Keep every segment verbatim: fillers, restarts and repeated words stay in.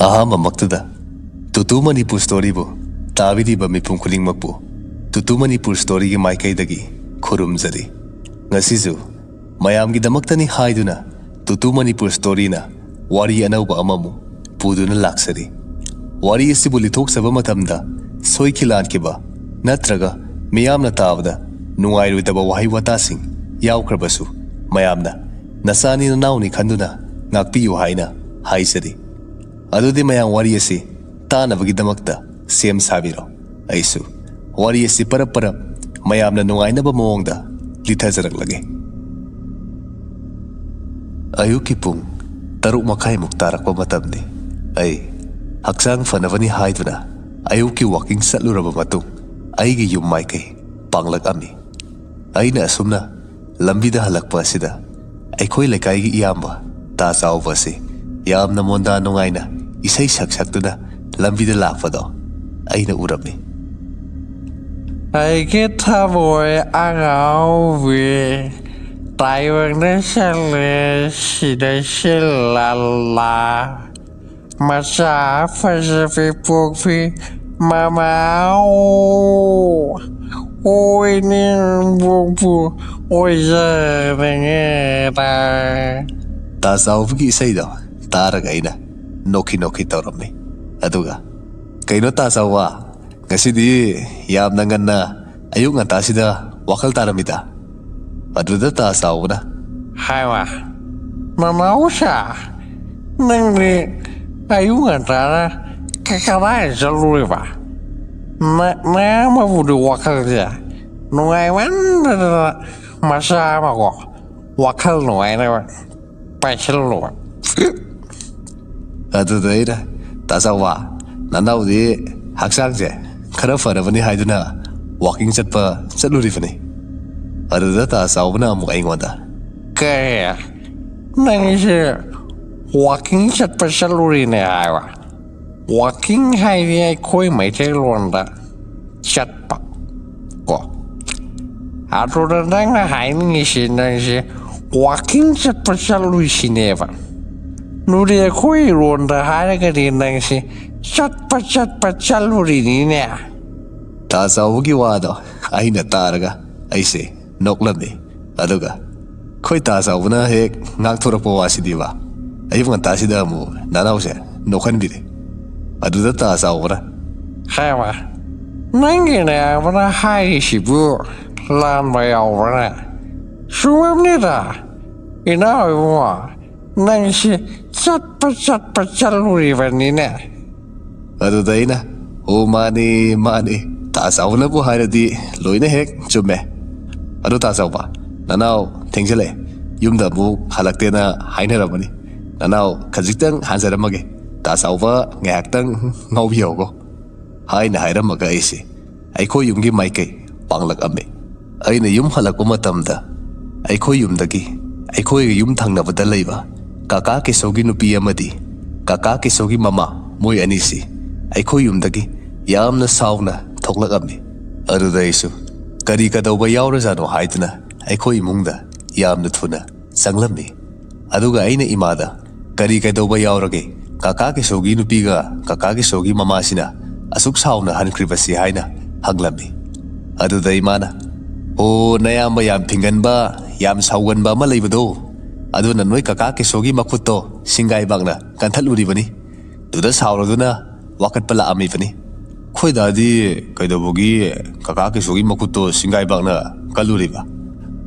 ꯑꯍꯥꯟꯕꯃꯛꯇꯗ ꯇꯨꯇꯨ ꯃꯅꯤꯄꯨꯔ ꯁ꯭ꯇꯣꯔꯤꯕꯨ ꯇꯥꯕꯤꯔꯤꯕ ꯃꯤꯄꯨꯝ ꯈꯨꯗꯤꯡꯃꯛꯄꯨ ꯇꯨꯇꯨ ꯃꯅꯤꯄꯨꯔ ꯁ꯭ꯇꯣꯔꯤꯒꯤ ꯃꯥꯏꯀꯩꯗꯒꯤ ꯈꯨꯔꯨꯝꯖꯔꯤ꯫ ꯉꯁꯤꯁꯨ ꯃꯌꯥꯝꯒꯤꯗꯃꯛꯇꯅꯤ ꯍꯥꯏꯗꯨꯅ ꯇꯨꯇꯨ ꯃꯅꯤꯄꯨꯔ ꯁ꯭ꯇꯣꯔꯤꯅ ꯋꯥꯔꯤ ꯑꯅꯧꯕ ꯑꯃꯃꯨꯛ ꯄꯨꯗꯨꯅ ꯂꯥꯛꯆꯔꯤ꯫ ꯋꯥꯔꯤ ꯑꯁꯤꯕꯨ ꯂꯤꯊꯣꯛꯆꯕ ꯃꯇꯝꯗ ꯁꯣꯏꯈꯤ ꯂꯥꯟꯈꯤꯕ ꯅꯠꯇ꯭ꯔꯒ ꯃꯤꯌꯥꯝꯅ ꯇꯥꯕꯗ ꯅꯨꯡꯉꯥꯏꯔꯣꯏꯗꯕ ꯋꯥꯍꯩ ꯋꯥꯇꯥꯁꯤꯡ ꯌꯥꯎꯈ꯭ꯔꯕꯁꯨ ꯃꯌꯥꯝꯅ ꯅꯆꯥꯅꯤ ꯅꯅꯥꯎꯅꯤ ꯈꯟꯗꯨꯅ ꯉꯥꯛꯄꯤꯌꯨ ꯍꯥꯏꯅ ꯍꯥꯏꯖꯔꯤ꯫ ꯑꯗꯨꯗꯤ ꯃꯌꯥꯝ ꯋꯥꯔꯤ ꯑꯁꯤ ꯇꯥꯅꯕꯒꯤꯗꯃꯛꯇ ꯁꯦꯝ ꯁꯥꯕꯤꯔꯣ꯫ ꯑꯩꯁꯨ ꯋꯥꯔꯤ ꯑꯁꯤ ꯄꯔꯞ ꯄꯔꯞ ꯃꯌꯥꯝꯅ ꯅꯨꯡꯉꯥꯏꯅꯕ ꯃꯑꯣꯡꯗ ꯂꯤꯊꯖꯔꯛꯂꯒꯦ꯫ ꯑꯌꯨꯛꯀꯤ ꯄꯨꯡ ꯇꯔꯨꯛ ꯃꯈꯥꯏꯃꯨꯛ ꯇꯥꯔꯛꯄ ꯃꯇꯝꯅꯤ꯫ ꯑꯩ ꯍꯛꯆꯥꯡ ꯐꯅꯕꯅꯤ ꯍꯥꯏꯗꯨꯅ ꯑꯌꯨꯛꯀꯤ ꯋꯥꯀꯤꯡ ꯆꯠꯂꯨꯔꯕ ꯃꯇꯨꯡ ꯑꯩꯒꯤ ꯌꯨꯝ ꯃꯥꯏꯀꯩ ꯄꯥꯡꯂꯛꯑꯝꯃꯤ꯫ ꯑꯩꯅ ꯑꯁꯨꯝꯅ ꯂꯝꯕꯤꯗ ꯍꯜꯂꯛꯄ ꯑꯁꯤꯗ ꯑꯩꯈꯣꯏ ꯂꯩꯀꯥꯏꯒꯤ ꯏꯌꯥꯝꯕ ꯇꯥ ꯆꯥꯎꯕ ꯑꯁꯤ ꯌꯥꯝꯅ ꯃꯣꯟꯗꯥ ꯅꯨꯡꯉꯥꯏꯅ ꯏꯁꯩ ꯁꯛ ꯁꯛꯇꯨꯅ ꯂꯝꯕꯤꯗ ꯂꯥꯛꯄꯗꯣ ꯑꯩꯅ ꯎꯔꯝꯃꯤ꯫ ꯑꯩꯒꯤ ꯊꯃꯣꯏ ꯑꯉꯥꯎꯕꯤ, ꯇꯥꯏꯕꯪꯗ ꯆꯠꯂꯦ ꯁꯤꯗ ꯁꯤꯜꯂꯥꯂꯥ꯫ ꯃꯆꯥ ꯐꯖꯕꯤ ꯄꯣꯛꯄꯤ ꯃꯃꯥꯎ, ꯑꯣꯏꯅꯤꯡꯕꯕꯨ ꯑꯣꯏꯖꯅꯤꯡꯉꯦꯗ꯫ ꯇꯥ ꯆꯥꯎꯕꯒꯤ ꯏꯁꯩꯗꯣ ꯇꯥꯔꯒ ꯑꯩꯅ ꯅꯣꯛꯈꯤ ꯅꯣꯛꯈꯤ ꯇꯧꯔꯝꯃꯤ꯫ ꯑꯗꯨꯒ, "ꯀꯩꯅꯣ ꯇꯥ ꯆꯥꯎꯕ, ꯉꯁꯤꯗꯤ ꯌꯥꯝꯅ ꯉꯟꯅ ꯑꯌꯨꯛ ꯉꯟꯇꯥꯁꯤꯗ ꯋꯥꯈꯜ ꯇꯥꯔꯝꯃꯤꯗ?" ꯑꯗꯨꯗ ꯇꯥ ꯆꯥꯎꯕꯅ, "ꯍꯥꯏꯃ, ꯅꯅꯥꯎꯁꯥ, ꯅꯪꯗꯤ ꯑꯌꯨꯛ ꯉꯟꯇꯥꯅ ꯀ-, ꯀꯗꯥꯏ ꯆꯠꯂꯨꯔꯤꯕ? ꯅ-, ꯅꯌꯥꯝꯕꯕꯨꯗꯤ ꯋꯥꯈꯜꯁꯦ ꯅꯨꯡꯉꯥꯏꯃꯟꯗꯗꯅ ꯃꯆꯥ ꯑꯃꯀꯣ, ꯋꯥꯈꯜ ꯅꯨꯡꯉꯥꯏꯅꯕ ꯄꯥꯏꯁꯤꯜꯂꯨꯕ꯫" ꯑꯗꯨꯗ ꯑꯩꯅ, "ꯇꯥ ꯆꯥꯎꯕ, ꯅꯅꯥꯎꯗꯤ ꯍꯛꯆꯥꯡꯁꯦ ꯈꯔ ꯐꯅꯕꯅꯤ ꯍꯥꯏꯗꯨꯅ ꯋꯥꯀꯤꯡ ꯆꯠꯄ ꯆꯠꯂꯨꯔꯤꯕꯅꯤ꯫" ꯑꯗꯨꯗ ꯇꯥ ꯆꯥꯎꯕꯅ ꯑꯃꯨꯛ ꯑꯩꯉꯣꯟꯗ, "ꯀꯔꯤ? ꯅꯪꯁꯦ ꯋꯥꯀꯤꯡ ꯆꯠꯄ ꯆꯠꯂꯨꯔꯤꯅꯦ ꯍꯥꯏꯕ? ꯋꯥꯀꯤꯡ ꯍꯥꯏꯗꯤ ꯑꯩꯈꯣꯏ ꯃꯩꯇꯩꯂꯣꯟꯗ ꯆꯠꯄ ꯀꯣ꯫ ꯑꯗꯨꯗ ꯅꯪꯅ ꯍꯥꯏꯅꯤꯡꯉꯤꯁꯤ ꯅꯪꯁꯦ ꯋꯥꯀꯤꯡ ꯆꯠꯄ ꯆꯠꯂꯨꯏꯁꯤꯅꯦꯕ꯫ ꯅꯨꯔꯦꯈꯣꯏ ꯏꯔꯣꯟꯗ ꯍꯥꯏꯔꯒꯗꯤ ꯅꯪꯁꯤ ꯆꯠꯄ ꯆꯠꯄ ꯆꯠꯂꯨꯔꯤꯅꯤꯅꯦ꯫ ꯇꯥ ꯆꯥꯎꯕꯒꯤ ꯋꯥꯗꯣ ꯑꯩꯅ ꯇꯥꯔꯒ ꯑꯩꯁꯦ ꯅꯣꯛꯂꯝꯃꯤ꯫ ꯑꯗꯨꯒ ꯑꯩꯈꯣꯏ ꯇꯥ ꯆꯥꯎꯕꯅ ꯍꯦꯛ ꯉꯥꯡꯊꯣꯔꯛꯄ ꯋꯥꯁꯤꯗꯤꯕ, ꯑꯌꯨꯛ ꯉꯟꯇꯥꯁꯤꯗ ꯑꯃꯨꯛ ꯅꯅꯥꯎꯁꯦ ꯅꯣꯛꯍꯟꯕꯤꯔꯦ꯫ ꯑꯗꯨꯗ ꯇꯥ ꯆꯥꯎꯕꯅ, "ꯍꯦꯃ, ꯅꯪꯒꯤ ꯅꯌꯥꯝꯕꯅ ꯍꯥꯏꯔꯤꯁꯤꯕꯨ ꯂꯥꯟꯕ ꯌꯥꯎꯕ꯭ꯔꯅꯦ?" "ꯆꯨꯝꯃꯝꯅꯤꯗ, ꯏꯅꯥꯎ ꯏꯕꯨꯡꯉꯣ, ꯅꯪꯁꯤ ꯆꯠꯄ ꯆꯠꯄ ꯆꯠꯂꯨꯔꯤꯕꯅꯤꯅꯦ꯫" ꯑꯗꯨꯗ ꯑꯩꯅ, "ꯑꯣ, ꯃꯥꯅꯤ, ꯃꯥꯅꯤ, ꯇꯥ ꯆꯥꯎꯕꯅꯕꯨ ꯍꯥꯏꯔꯗꯤ ꯂꯣꯏꯅ ꯍꯦꯛ ꯆꯨꯝꯃꯦ꯫ ꯑꯗꯣ ꯇꯥ ꯆꯥꯎꯕ, ꯅꯅꯥꯎ ꯊꯦꯡꯖꯤꯜꯂꯛꯑꯦ, ꯌꯨꯝꯗ ꯑꯃꯨꯛ ꯍꯜꯂꯛꯇꯦꯅ ꯍꯥꯏꯅꯔꯝꯃꯅꯤ꯫ ꯅꯅꯥꯎ ꯈꯖꯤꯛꯇꯪ ꯍꯥꯟꯖꯔꯝꯃꯒꯦ, ꯇꯥ ꯆꯥꯎꯕ ꯉꯥꯏꯍꯥꯛꯇꯪ ꯉꯥꯎꯕꯤꯍꯧꯀꯣ," ꯍꯥꯏꯅ ꯍꯥꯏꯔꯝꯃꯒ ꯑꯩꯁꯦ ꯑꯩꯈꯣꯏ ꯌꯨꯝꯒꯤ ꯃꯥꯏꯀꯩ ꯄꯥꯡꯂꯛꯑꯝꯃꯤ꯫ ꯑꯩꯅ ꯌꯨꯝ ꯍꯜꯂꯛꯄ ꯃꯇꯝꯗ ꯑꯩꯈꯣꯏ ꯌꯨꯝꯗꯒꯤ ꯑꯩꯈꯣꯏꯒꯤ ꯌꯨꯝ ꯊꯪꯅꯕꯗ ꯂꯩꯕ ꯀꯀꯥ ꯀꯦꯁꯧꯒꯤ ꯅꯨꯄꯤ ꯑꯃꯗꯤ ꯀꯀꯥ ꯀꯦꯁꯧꯒꯤ ꯃꯃꯥ, ꯃꯣꯏ ꯑꯅꯤꯁꯤ ꯑꯩꯈꯣꯏ ꯌꯨꯝꯗꯒꯤ ꯌꯥꯝꯅ ꯁꯥꯎꯅ ꯊꯣꯛꯂꯛꯑꯝꯃꯤ꯫ ꯑꯗꯨꯗ ꯑꯩꯁꯨ ꯀꯔꯤ ꯀꯗꯧꯕ ꯌꯥꯎꯔꯖꯥꯠꯅꯣ ꯍꯥꯏꯗꯨꯅ ꯑꯩꯈꯣꯏ ꯏꯃꯨꯡꯗ ꯌꯥꯝꯅ ꯊꯨꯅ ꯆꯪꯂꯝꯃꯤ꯫ ꯑꯗꯨꯒ ꯑꯩꯅ ꯏꯃꯥꯗ, "ꯀꯔꯤ ꯀꯩꯗꯧꯕ ꯌꯥꯎꯔꯒꯦ? ꯀꯀꯥ ꯀꯦꯁꯧꯒꯤ ꯅꯨꯄꯤꯒ ꯀꯀꯥ ꯀꯦꯁꯧꯒꯤ ꯃꯃꯥꯁꯤꯅ ꯑꯁꯨꯛ ꯁꯥꯎꯅ ꯍꯟꯈ꯭ꯔꯤꯕꯁꯤ?" ꯍꯥꯏꯅ ꯍꯪꯂꯝꯃꯤ꯫ ꯑꯗꯨꯗ ꯏꯃꯥꯅ, "ꯑꯣ, ꯅꯌꯥꯝꯕ ꯌꯥꯝ ꯐꯤꯡꯒꯟꯕ, ꯌꯥꯝ ꯁꯥꯎꯒꯟꯕ ꯑꯃ ꯂꯩꯕꯗꯣ, ꯑꯗꯨꯅ ꯅꯣꯏ ꯀꯀꯥ ꯀꯦꯁꯧꯒꯤ ꯃꯈꯨꯠꯇꯣ ꯁꯤꯡꯒꯥꯏꯕꯥꯛꯅ ꯀꯟꯊꯠꯂꯨꯔꯤꯕꯅꯤ꯫ ꯑꯗꯨꯗ ꯁꯥꯎꯔꯗꯨꯅ ꯋꯥꯀꯠꯄ ꯂꯥꯛꯑꯝꯃꯤꯕꯅꯤ꯫" "ꯈꯣꯏꯗꯥꯗꯤ ꯀꯩꯗꯧꯕꯒꯤ ꯀꯀꯥ ꯀꯦꯁꯧꯒꯤ ꯃꯈꯨꯠꯇꯣ ꯁꯤꯡꯒꯥꯏꯕꯥꯛꯅ ꯀꯜꯂꯨꯔꯤꯕ?"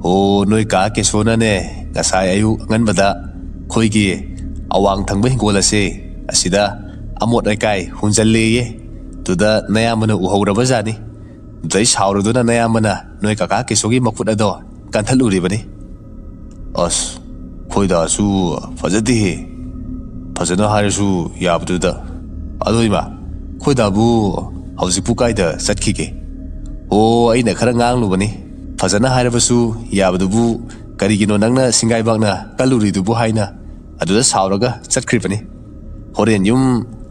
"ꯑꯣ, ꯅꯣꯏ ꯀꯥ ꯀꯦꯁꯣꯅꯅꯦ, ꯉꯁꯥꯏ ꯑꯌꯨꯛ ꯑꯉꯟꯕꯗ ꯑꯩꯈꯣꯏꯒꯤ ꯑꯋꯥꯡ ꯊꯪꯕ ꯍꯤꯡꯒꯣꯜ ꯑꯁꯦ, ꯑꯁꯤꯗ ꯑꯃꯣꯠ ꯑꯀꯥꯏ ꯍꯨꯟꯖꯜꯂꯦꯌꯦ꯫ ꯑꯗꯨꯗ ꯅꯌꯥꯝꯕꯅ ꯎꯍꯧꯔꯕ ꯖꯥꯠꯅꯤ꯫ ꯑꯗꯨꯗꯩ ꯁꯥꯎꯔꯗꯨꯅ ꯅꯌꯥꯝꯕꯅ ꯅꯣꯏ ꯀꯀꯥ ꯀꯦꯁꯣꯒꯤ ꯃꯈꯨꯠ ꯑꯗꯣ ꯀꯟꯊꯠꯂꯨꯔꯤꯕꯅꯤ꯫" "ꯑꯁ, ꯈꯣꯏꯗꯥꯁꯨ ꯐꯖꯗꯦꯍꯦ꯫ ꯐꯖꯅ ꯍꯥꯏꯔꯁꯨ ꯌꯥꯕꯗꯨꯗ꯫ ꯑꯗꯣ ꯏꯃꯥ, ꯈꯣꯏꯗꯥꯕꯨ ꯍꯧꯖꯤꯛꯄꯨ ꯀꯥꯏꯗ ꯆꯠꯈꯤꯒꯦ?" "ꯑꯣ, ꯑꯩꯅ ꯈꯔ ꯉꯥꯡꯂꯨꯕꯅꯤ꯫ ꯐꯖꯅ ꯍꯥꯏꯔꯕꯁꯨ ꯌꯥꯕꯗꯨꯕꯨ ꯀꯔꯤꯒꯤꯅꯣ ꯅꯪꯅ ꯁꯤꯡꯒꯥꯏꯕꯥꯛꯅ ꯀꯜꯂꯨꯔꯤꯗꯨꯕꯨ ꯍꯥꯏꯅ ꯑꯗꯨꯗ ꯁꯥꯎꯔꯒ ꯆꯠꯈ꯭ꯔꯤꯕꯅꯤ꯫ ꯍꯣꯔꯦꯟ ꯌꯨꯝ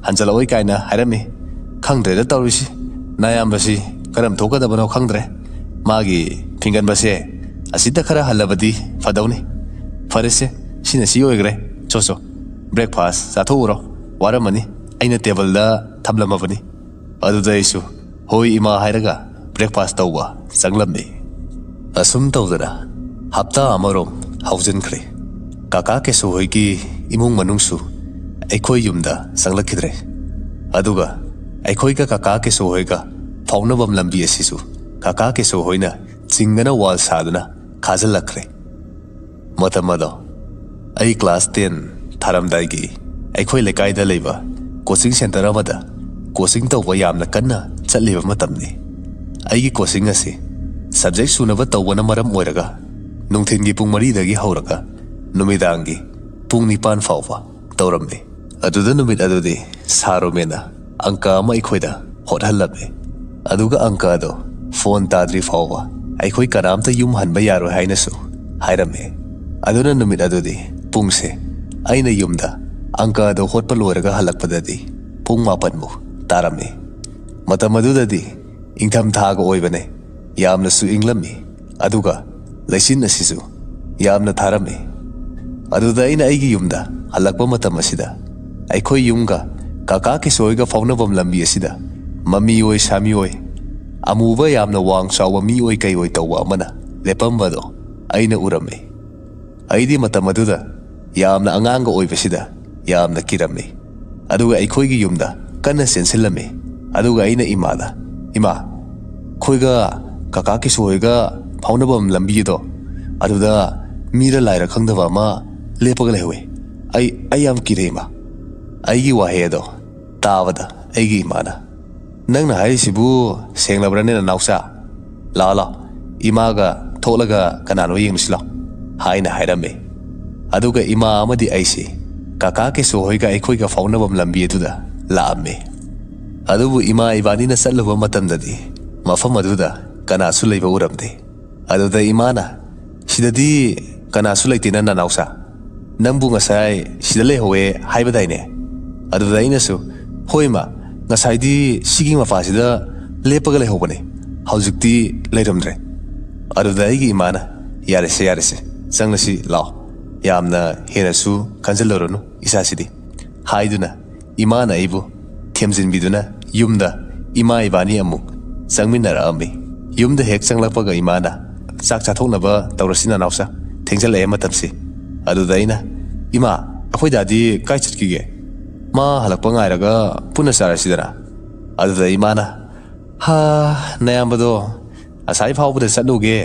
ꯍꯟꯖꯜꯂꯛꯑꯣꯏ ꯀꯥꯏꯅ ꯍꯥꯏꯔꯝꯃꯤ꯫ ꯈꯪꯗ꯭ꯔꯦꯗ ꯇꯧꯔꯤꯁꯤ꯫ ꯅꯌꯥꯝꯕꯁꯤ ꯀꯔꯝ ꯊꯣꯛꯀꯗꯕꯅꯣ ꯈꯪꯗ꯭ꯔꯦ꯫ ꯃꯥꯒꯤ ꯐꯤꯡꯒꯟꯕꯁꯦ ꯑꯁꯤꯗ ꯈꯔ ꯍꯜꯂꯕꯗꯤ ꯐꯗꯧꯅꯤ꯫ ꯐꯔꯦꯁꯦ, ꯁꯤꯅ ꯁꯤ ꯑꯣꯏꯈ꯭ꯔꯦ꯫ ꯆꯣ ꯆꯣ, "Breakfast ꯆꯥꯊꯣꯛꯎꯔꯣ, ꯋꯥꯔꯝꯃꯅꯤ, ꯑꯩꯅ ꯇꯦꯕꯜꯗ ꯊꯝꯂꯝꯃꯕꯅꯤ"꯫ ꯑꯗꯨꯗ ꯑꯩꯁꯨ "ꯍꯣꯏ ꯏꯃꯥ" ꯍꯥꯏꯔꯒ breakfast ꯇꯧꯕ ꯆꯪꯂꯝꯃꯤ꯫ ꯑꯁꯨꯝ ꯇꯧꯗꯅ ꯍꯞꯇꯥ ꯑꯃꯔꯣꯝ ꯍꯧꯖꯤꯟꯈ꯭ꯔꯦ꯫ ꯀꯀꯥ ꯀꯦꯁꯣ ꯍꯣꯏꯒꯤ ꯏꯃꯨꯡ ꯃꯅꯨꯡꯁꯨ ꯑꯩꯈꯣꯏ ꯌꯨꯝꯗ ꯆꯪꯂꯛꯈꯤꯗ꯭ꯔꯦ꯫ ꯑꯗꯨꯒ ꯑꯩꯈꯣꯏꯒ ꯀꯀꯥ ꯀꯦꯁꯣ ꯍꯣꯏꯒ ꯐꯥꯎꯅꯐꯝ ꯂꯝꯕꯤ ꯑꯁꯤꯁꯨ ꯀꯀꯥ ꯀꯦꯁꯣ ꯍꯣꯏꯅ ꯆꯤꯡꯗꯅ wall ꯁꯥꯗꯨꯅ ꯈꯥꯖꯤꯜꯂꯛꯈ꯭ꯔꯦ꯫ ꯃꯇꯝ ꯑꯗꯣ ꯑꯩ class ten ꯊꯥꯔꯝꯗꯥꯏꯒꯤ ꯑꯩꯈꯣꯏ ꯂꯩꯀꯥꯏꯗ ꯂꯩꯕ coaching centre ꯑꯃꯗ coaching ꯇꯧꯕ ꯌꯥꯝꯅ ꯀꯟꯅ ꯆꯠꯂꯤꯕ ꯃꯇꯝꯅꯤ꯫ ꯑꯩꯒꯤ coaching ꯑꯁꯤ subject ꯁꯨꯅꯕ ꯇꯧꯕꯅ ꯃꯔꯝ ꯑꯣꯏꯔꯒ ꯅꯨꯡꯊꯤꯟꯒꯤ ꯄꯨꯡ ꯃꯔꯤꯗꯒꯤ ꯍꯧꯔꯒ ꯅꯨꯃꯤꯗꯥꯡꯒꯤ ꯄꯨꯡ ꯅꯤꯄꯥꯟ ꯐꯥꯎꯕ ꯇꯧꯔꯝꯃꯤ꯫ ꯑꯗꯨꯗ ꯅꯨꯃꯤꯠ ꯑꯗꯨꯗꯤ ꯁꯥꯔ ꯔꯣꯃꯦꯟꯅ ꯑꯪꯀ ꯑꯃ ꯑꯩꯈꯣꯏꯗ ꯍꯣꯠꯍꯜꯂꯝꯃꯤ꯫ ꯑꯗꯨꯒ ꯑꯪꯀ ꯑꯗꯣ phone ꯇꯥꯗ꯭ꯔꯤ ꯐꯥꯎꯕ ꯑꯩꯈꯣꯏ ꯀꯅꯥꯝꯇ ꯌꯨꯝ ꯍꯟꯕ ꯌꯥꯔꯣꯏ ꯍꯥꯏꯅꯁꯨ ꯍꯥꯏꯔꯝꯃꯤ꯫ ꯑꯗꯨꯅ ꯅꯨꯃꯤꯠ ꯑꯗꯨꯗꯤ ꯄꯨꯡꯁꯦ, ꯑꯩꯅ ꯌꯨꯝꯗ ꯑꯪꯀ ꯑꯗꯣ ꯍꯣꯠꯄ ꯂꯣꯏꯔꯒ ꯍꯜꯂꯛꯄꯗꯗꯤ ꯄꯨꯡ ꯃꯥꯄꯟꯃꯨꯛ ꯇꯥꯔꯝꯃꯤ꯫ ꯃꯇꯝ ꯑꯗꯨꯗꯗꯤ ꯏꯪꯊꯝꯊꯥꯒ ꯑꯣꯏꯕꯅꯦ, ꯌꯥꯝꯅꯁꯨ ꯏꯪꯂꯝꯃꯤ꯫ ꯑꯗꯨꯒ ꯂꯩꯆꯤꯟ ꯑꯁꯤꯁꯨ ꯌꯥꯝꯅ ꯊꯥꯔꯝꯃꯤ꯫ ꯑꯗꯨꯗ ꯑꯩꯅ ꯑꯩꯒꯤ ꯌꯨꯝꯗ ꯍꯜꯂꯛꯄ ꯃꯇꯝ ꯑꯁꯤꯗ ꯑꯩꯈꯣꯏ ꯌꯨꯝꯒ ꯀꯀꯥ ꯀꯦꯁꯣ ꯍꯣꯏꯒ ꯐꯥꯎꯅꯐꯝ ꯂꯝꯕꯤ ꯑꯁꯤꯗ ꯃꯃꯤ ꯑꯣꯏ ꯁꯥꯃꯤ ꯑꯣꯏ ꯑꯃꯨꯕ ꯌꯥꯝꯅ ꯋꯥꯡ ꯆꯥꯎꯕ ꯃꯤ ꯑꯣꯏ ꯀꯩ ꯑꯣꯏ ꯇꯧꯕ ꯑꯃꯅ ꯂꯦꯞꯄꯝꯕꯗꯣ ꯑꯩꯅ ꯎꯔꯝꯃꯤ꯫ ꯑꯩꯗꯤ ꯃꯇꯝ ꯑꯗꯨꯗ ꯌꯥꯝꯅ ꯑꯉꯥꯡꯒ ꯑꯣꯏꯕꯁꯤꯗ ꯌꯥꯝꯅ ꯀꯤꯔꯝꯃꯤ꯫ ꯑꯗꯨꯒ ꯑꯩꯈꯣꯏꯒꯤ ꯌꯨꯝꯗ ꯀꯟꯅ ꯆꯦꯟꯁꯤꯜꯂꯝꯃꯤ꯫ ꯑꯗꯨꯒ ꯑꯩꯅ ꯏꯃꯥꯗ, "ꯏꯃꯥ, ꯑꯩꯈꯣꯏꯒ ꯀꯀꯥ ꯀꯦꯁꯣ ꯍꯣꯏꯒ ꯐꯥꯎꯅꯐꯝ ꯂꯝꯕꯤ ꯑꯗꯣ ꯑꯗꯨꯗ ꯃꯤꯔ ꯂꯥꯏꯔ ꯈꯪꯗꯕ ꯑꯃ ꯂꯦꯞꯄꯒ ꯂꯩꯍꯧꯋꯦ꯫ ꯑꯩ, ꯑꯩ ꯌꯥꯝ ꯀꯤꯔꯦ ꯏꯃꯥ"꯫ ꯑꯩꯒꯤ ꯋꯥꯍꯩ ꯑꯗꯣ ꯇꯥꯕꯗ ꯑꯩꯒꯤ ꯏꯃꯥꯅ, "ꯅꯪꯅ ꯍꯥꯏꯔꯤꯁꯤꯕꯨ ꯁꯦꯡꯂꯕ꯭ꯔꯅꯦ ꯅꯅꯥꯎꯆꯥ? ꯂꯥꯛꯑꯣ ꯂꯥꯛꯑꯣ, ꯏꯃꯥꯒ ꯊꯣꯛꯂꯒ ꯀꯅꯥꯅꯣ ꯌꯦꯡꯉꯨꯁꯤ ꯂꯥꯛꯑꯣ" ꯍꯥꯏꯅ ꯍꯥꯏꯔꯝꯃꯤ꯫ ꯑꯗꯨꯒ ꯏꯃꯥ ꯑꯃꯗꯤ ꯑꯩꯁꯤ ꯀꯀꯥ ꯀꯦꯁꯣ ꯍꯣꯏꯒ ꯑꯩꯈꯣꯏꯒ ꯐꯥꯎꯅꯐꯝ ꯂꯝꯕꯤ ꯑꯗꯨꯗ ꯂꯥꯛꯑꯝꯃꯤ꯫ ꯑꯗꯨꯕꯨ ꯏꯃꯥ ꯏꯕꯥꯅꯤꯅ ꯆꯠꯂꯨꯕ ꯃꯇꯝꯗꯗꯤ ꯃꯐꯝ ꯑꯗꯨꯗ ꯀꯅꯥꯁꯨ ꯂꯩꯕ ꯎꯔꯝꯗꯦ꯫ ꯑꯗꯨꯗ ꯏꯃꯥꯅ, "ꯁꯤꯗꯗꯤ ꯀꯅꯥꯁꯨ ꯂꯩꯇꯦꯅ ꯅꯅꯥꯎꯆꯥ, ꯅꯪꯕꯨ ꯉꯁꯥꯏ ꯁꯤꯗ ꯂꯩꯍꯧꯋꯦ ꯍꯥꯏꯕꯗꯥꯏꯅꯦ?" ꯑꯗꯨꯗ ꯑꯩꯅꯁꯨ, "ꯍꯣꯏ ꯏꯃꯥ, ꯉꯁꯥꯏꯗꯤ ꯁꯤꯒꯤ ꯃꯄꯥꯁꯤꯗ ꯂꯦꯞꯄꯒ ꯂꯩꯍꯧꯕꯅꯦ, ꯍꯧꯖꯤꯛꯇꯤ ꯂꯩꯔꯝꯗ꯭ꯔꯦ"꯫ ꯑꯗꯨꯗ ꯑꯩꯒꯤ ꯏꯃꯥꯅ, "ꯌꯥꯔꯦꯁꯦ ꯌꯥꯔꯦꯁꯦ, ꯆꯪꯂꯁꯤ ꯂꯥꯛꯑꯣ, "ꯌꯥꯝꯅ ꯍꯦꯟꯅꯁꯨ ꯈꯟꯖꯤꯜꯂꯨꯔꯅꯨ ꯏꯆꯥꯁꯤꯗꯤ" ꯍꯥꯏꯗꯨꯅ ꯏꯃꯥꯅ ꯑꯩꯕꯨ ꯊꯦꯝꯖꯤꯟꯕꯤꯗꯨꯅ ꯌꯨꯝꯗ ꯏꯃꯥ ꯏꯕꯥꯅꯤ ꯑꯃꯨꯛ ꯆꯪꯃꯤꯟꯅꯔꯛꯑꯝꯃꯤ꯫ ꯌꯨꯝꯗ ꯍꯦꯛ ꯆꯪꯂꯛꯄꯒ ꯏꯃꯥꯅ, "ꯆꯥꯛ ꯆꯥꯊꯣꯛꯅꯕ ꯇꯧꯔꯁꯤ ꯅꯅꯥꯎꯆꯥ, ꯊꯦꯡꯖꯤꯜꯂꯛꯑꯦ ꯃꯇꯝꯁꯤ"꯫ ꯑꯗꯨꯗ ꯑꯩꯅ, "ꯏꯃꯥ, ꯑꯩꯈꯣꯏ ꯗꯥꯗꯤ ꯀꯥꯏ ꯆꯠꯈꯤꯒꯦ? ꯃꯥ ꯍꯜꯂꯛꯄ ꯉꯥꯏꯔꯒ ꯄꯨꯟꯅ ꯆꯥꯔꯁꯤꯗꯅ"꯫ ꯑꯗꯨꯗ ꯏꯃꯥꯅ, "ꯍꯥ, ꯅꯌꯥꯝꯕꯗꯣ ꯉꯁꯥꯏ ꯐꯥꯎꯕꯗ ꯆꯠꯂꯨꯒꯦ,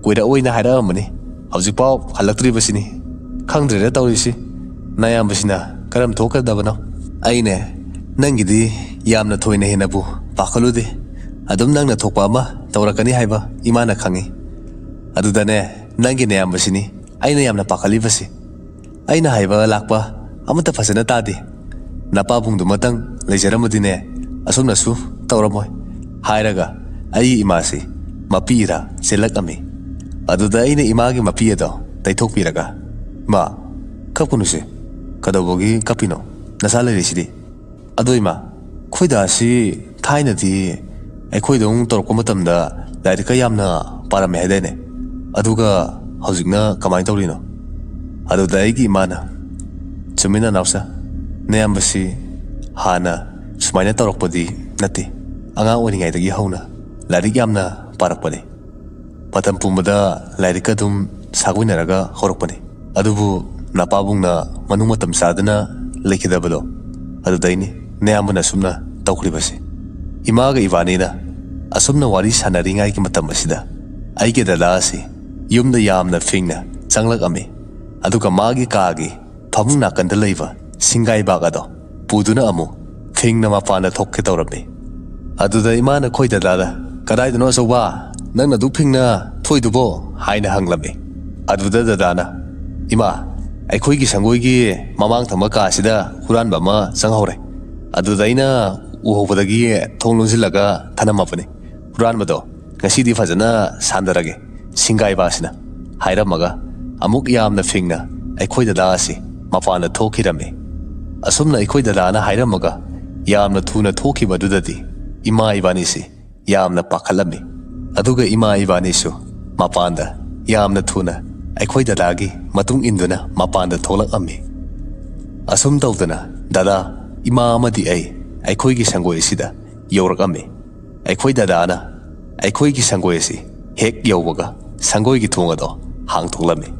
ꯀꯨꯏꯔꯛꯑꯣꯏꯅ ꯍꯥꯏꯔꯛꯑꯝꯕꯅꯤ, ꯍꯧꯖꯤꯛꯐꯥꯎ ꯍꯜꯂꯛꯇ꯭ꯔꯤꯕꯁꯤꯅꯤ꯫ ꯈꯪꯗ꯭ꯔꯦꯗ ꯇꯧꯔꯤꯁꯤ, ꯅꯌꯥꯝꯕꯁꯤꯅ ꯀꯔꯝ ꯊꯣꯛꯀꯗꯕꯅꯣ?" ꯑꯩꯅꯦ, "ꯅꯪꯒꯤꯗꯤ ꯌꯥꯝꯅ ꯊꯣꯏꯅ ꯍꯦꯟꯅꯕꯨ ꯄꯥꯈꯠꯂꯨꯗꯦ, ꯑꯗꯨꯝ ꯅꯪꯅ ꯊꯣꯛꯄ ꯑꯃ ꯇꯧꯔꯛꯀꯅꯤ ꯍꯥꯏꯕ ꯏꯃꯥꯅ ꯈꯪꯉꯤ꯫ ꯑꯗꯨꯗꯅꯦ, ꯅꯪꯒꯤ ꯅꯌꯥꯝꯕꯁꯤꯅꯤ ꯑꯩꯅ ꯌꯥꯝꯅ ꯄꯥꯈꯠꯂꯤꯕꯁꯤ꯫ ꯑꯩꯅ ꯍꯥꯏꯕ ꯂꯥꯛꯄ ꯑꯃꯠꯇ ꯐꯖꯅ ꯇꯥꯗꯦ꯫ ꯅꯄꯥꯕꯨꯡꯗꯨꯃꯇꯪ ꯂꯩꯖꯔꯝꯃꯗꯤꯅꯦ, ꯑꯁꯨꯝꯅꯁꯨ ꯇꯧꯔꯝꯃꯣꯏ" ꯍꯥꯏꯔꯒ ꯑꯩꯒꯤ ꯏꯃꯥꯁꯤ ꯃꯄꯤ ꯏꯔꯥ ꯆꯦꯜꯂꯛꯑꯝꯃꯤ꯫ ꯑꯗꯨꯗ ꯑꯩꯅ ꯏꯃꯥꯒꯤ ꯃꯄꯤ ꯑꯗꯣ ꯇꯩꯊꯣꯛꯄꯤꯔꯒ, "ꯏꯃꯥ, ꯀꯞꯀꯅꯨꯁꯦ, ꯀꯩꯗꯧꯕꯒꯤ ꯀꯞꯄꯤꯅꯣ? ꯅꯁꯥ ꯂꯩꯔꯤꯁꯤꯗꯤ꯫ ꯑꯗꯣ ꯏꯃꯥ, ꯈꯣꯏꯗꯥꯁꯤ ꯊꯥꯏꯅꯗꯤ ꯑꯩꯈꯣꯏꯗꯧ ꯇꯧꯔꯛꯄ ꯃꯇꯝꯗ ꯂꯥꯏꯔꯤꯛꯀ ꯌꯥꯝꯅ ꯄꯥꯔꯝꯃꯦ ꯍꯥꯏꯗꯥꯏꯅꯦ? ꯑꯗꯨꯒ ꯍꯧꯖꯤꯛꯅ ꯀꯃꯥꯏꯅ ꯇꯧꯔꯤꯅꯣ?" ꯑꯗꯨꯗ ꯑꯩꯒꯤ ꯏꯃꯥꯅ, "ꯆꯨꯝꯃꯤ ꯅꯅꯥꯎꯆꯥ, ꯅꯌꯥꯝꯕꯁꯤ ꯍꯥꯟꯅ ꯁꯨꯃꯥꯏꯅ ꯇꯧꯔꯛꯄꯗꯤ ꯅꯠꯇꯦ꯫ ꯑꯉꯥꯡ ꯑꯣꯏꯔꯤꯉꯩꯗꯒꯤ ꯍꯧꯅ ꯂꯥꯏꯔꯤꯛ ꯌꯥꯝꯅ ꯄꯥꯔꯛꯄꯅꯤ꯫ ꯃꯇꯝ ꯄꯨꯝꯕꯗ ꯂꯥꯏꯔꯤꯛꯀ ꯑꯗꯨꯝ ꯁꯥꯒꯣꯏꯅꯔꯒ ꯍꯧꯔꯛꯄꯅꯤ꯫ ꯑꯗꯨꯕꯨ ꯅꯄꯥꯕꯨꯡꯅ ꯃꯅꯨꯡ ꯃꯇꯝ ꯆꯥꯗꯅ ꯂꯩꯈꯤꯗꯕꯗꯣ, ꯑꯗꯨꯗꯩꯅꯤ ꯅꯌꯥꯝꯕꯅ ꯑꯁꯨꯝꯅ ꯇꯧꯈ꯭ꯔꯤꯕꯁꯦ"꯫ ꯏꯃꯥꯒ ꯏꯕꯥꯅꯤꯅ ꯑꯁꯨꯝꯅ ꯋꯥꯔꯤ ꯁꯥꯟꯅꯔꯤꯉꯩꯒꯤ ꯃꯇꯝ ꯑꯁꯤꯗ ꯑꯩꯒꯤ ꯗꯗꯥ ꯑꯁꯤ ꯌꯨꯝꯗ ꯌꯥꯝꯅ ꯐꯤꯡꯅ ꯆꯪꯂꯛꯑꯝꯃꯤ꯫ ꯑꯗꯨꯒ ꯃꯥꯒꯤ ꯀꯥꯒꯤ ꯐꯃꯨꯡ ꯅꯥꯀꯟꯗ ꯂꯩꯕ ꯁꯤꯡꯒꯥꯏꯕꯥꯛ ꯑꯗꯣ ꯄꯨꯗꯨꯅ ꯑꯃꯨꯛ ꯐꯤꯡꯅ ꯃꯄꯥꯟꯗ ꯊꯣꯛꯀꯦ ꯇꯧꯔꯝꯃꯤ꯫ ꯑꯗꯨꯗ ꯏꯃꯥꯅ ꯈꯣꯏ ꯗꯗꯥꯗ, "ꯀꯗꯥꯏꯗꯅꯣ ꯑꯆꯧꯕ, ꯅꯪꯅ ꯑꯗꯨꯛ ꯐꯤꯡꯅ ꯊꯣꯛꯏꯗꯨꯕꯣ?" ꯍꯥꯏꯅ ꯍꯪꯂꯝꯃꯤ꯫ ꯑꯗꯨꯗ ꯗꯗꯥꯅ, "ꯏꯃꯥ, ꯑꯩꯈꯣꯏꯒꯤ ꯁꯪꯒꯣꯏꯒꯤ ꯃꯃꯥꯡ ꯊꯪꯕ ꯀꯥꯁꯤꯗ ꯍꯨꯔꯥꯟꯕ ꯑꯃ ꯆꯪꯍꯧꯔꯦ꯫ ꯑꯗꯨꯗ ꯑꯩꯅ ꯎꯍꯧꯕꯗꯒꯤ ꯊꯣꯡ ꯂꯣꯟꯁꯤꯜꯂꯒ ꯊꯅꯝꯃꯕꯅꯤ꯫ ꯍꯨꯔꯥꯟꯕꯗꯣ ꯉꯁꯤꯗꯤ ꯐꯖꯅ ꯁꯥꯟꯗꯔꯒꯦ ꯁꯤꯡꯒꯥꯏꯕꯥꯁꯤꯅ" ꯍꯥꯏꯔꯝꯃꯒ ꯑꯃꯨꯛ ꯌꯥꯝꯅ ꯐꯤꯡꯅ ꯑꯩꯈꯣꯏ ꯗꯗꯥ ꯑꯁꯤ ꯃꯄꯥꯟꯗ ꯊꯣꯛꯈꯤꯔꯝꯃꯤ꯫ ꯑꯁꯨꯝꯅ ꯑꯩꯈꯣꯏ ꯗꯗꯥꯅ ꯍꯥꯏꯔꯝꯃꯒ ꯌꯥꯝꯅ ꯊꯨꯅ ꯊꯣꯛꯈꯤꯕꯗꯨꯗꯗꯤ ꯏꯃꯥ ꯏꯕꯥꯅꯤꯁꯤ ꯌꯥꯝꯅ ꯄꯥꯈꯠꯂꯝꯃꯤ꯫ ꯑꯗꯨꯒ ꯏꯃꯥ ꯏꯕꯥꯅꯤꯁꯨ ꯃꯄꯥꯟꯗ ꯌꯥꯝꯅ ꯊꯨꯅ ꯑꯩꯈꯣꯏ ꯗꯗꯥꯒꯤ ꯃꯇꯨꯡ ꯏꯟꯗꯨꯅ ꯃꯄꯥꯟꯗ ꯊꯣꯛꯂꯛꯑꯝꯃꯤ꯫ ꯑꯁꯨꯝ ꯇꯧꯗꯅ ꯗꯗꯥ, ꯏꯃꯥ ꯑꯃꯗꯤ ꯑꯩ ꯑꯩꯈꯣꯏꯒꯤ ꯁꯪꯒꯣꯏ ꯑꯁꯤꯗ ꯌꯧꯔꯛꯑꯝꯃꯤ꯫ ꯑꯩꯈꯣꯏ ꯗꯗꯥꯅ ꯑꯩꯈꯣꯏꯒꯤ ꯁꯪꯒꯣꯏ ꯑꯁꯤ ꯍꯦꯛ ꯌꯧꯕꯒ ꯁꯪꯒꯣꯏꯒꯤ ꯊꯣꯡ ꯑꯗꯣ ꯍꯥꯡꯗꯣꯛꯂꯝꯃꯤ꯫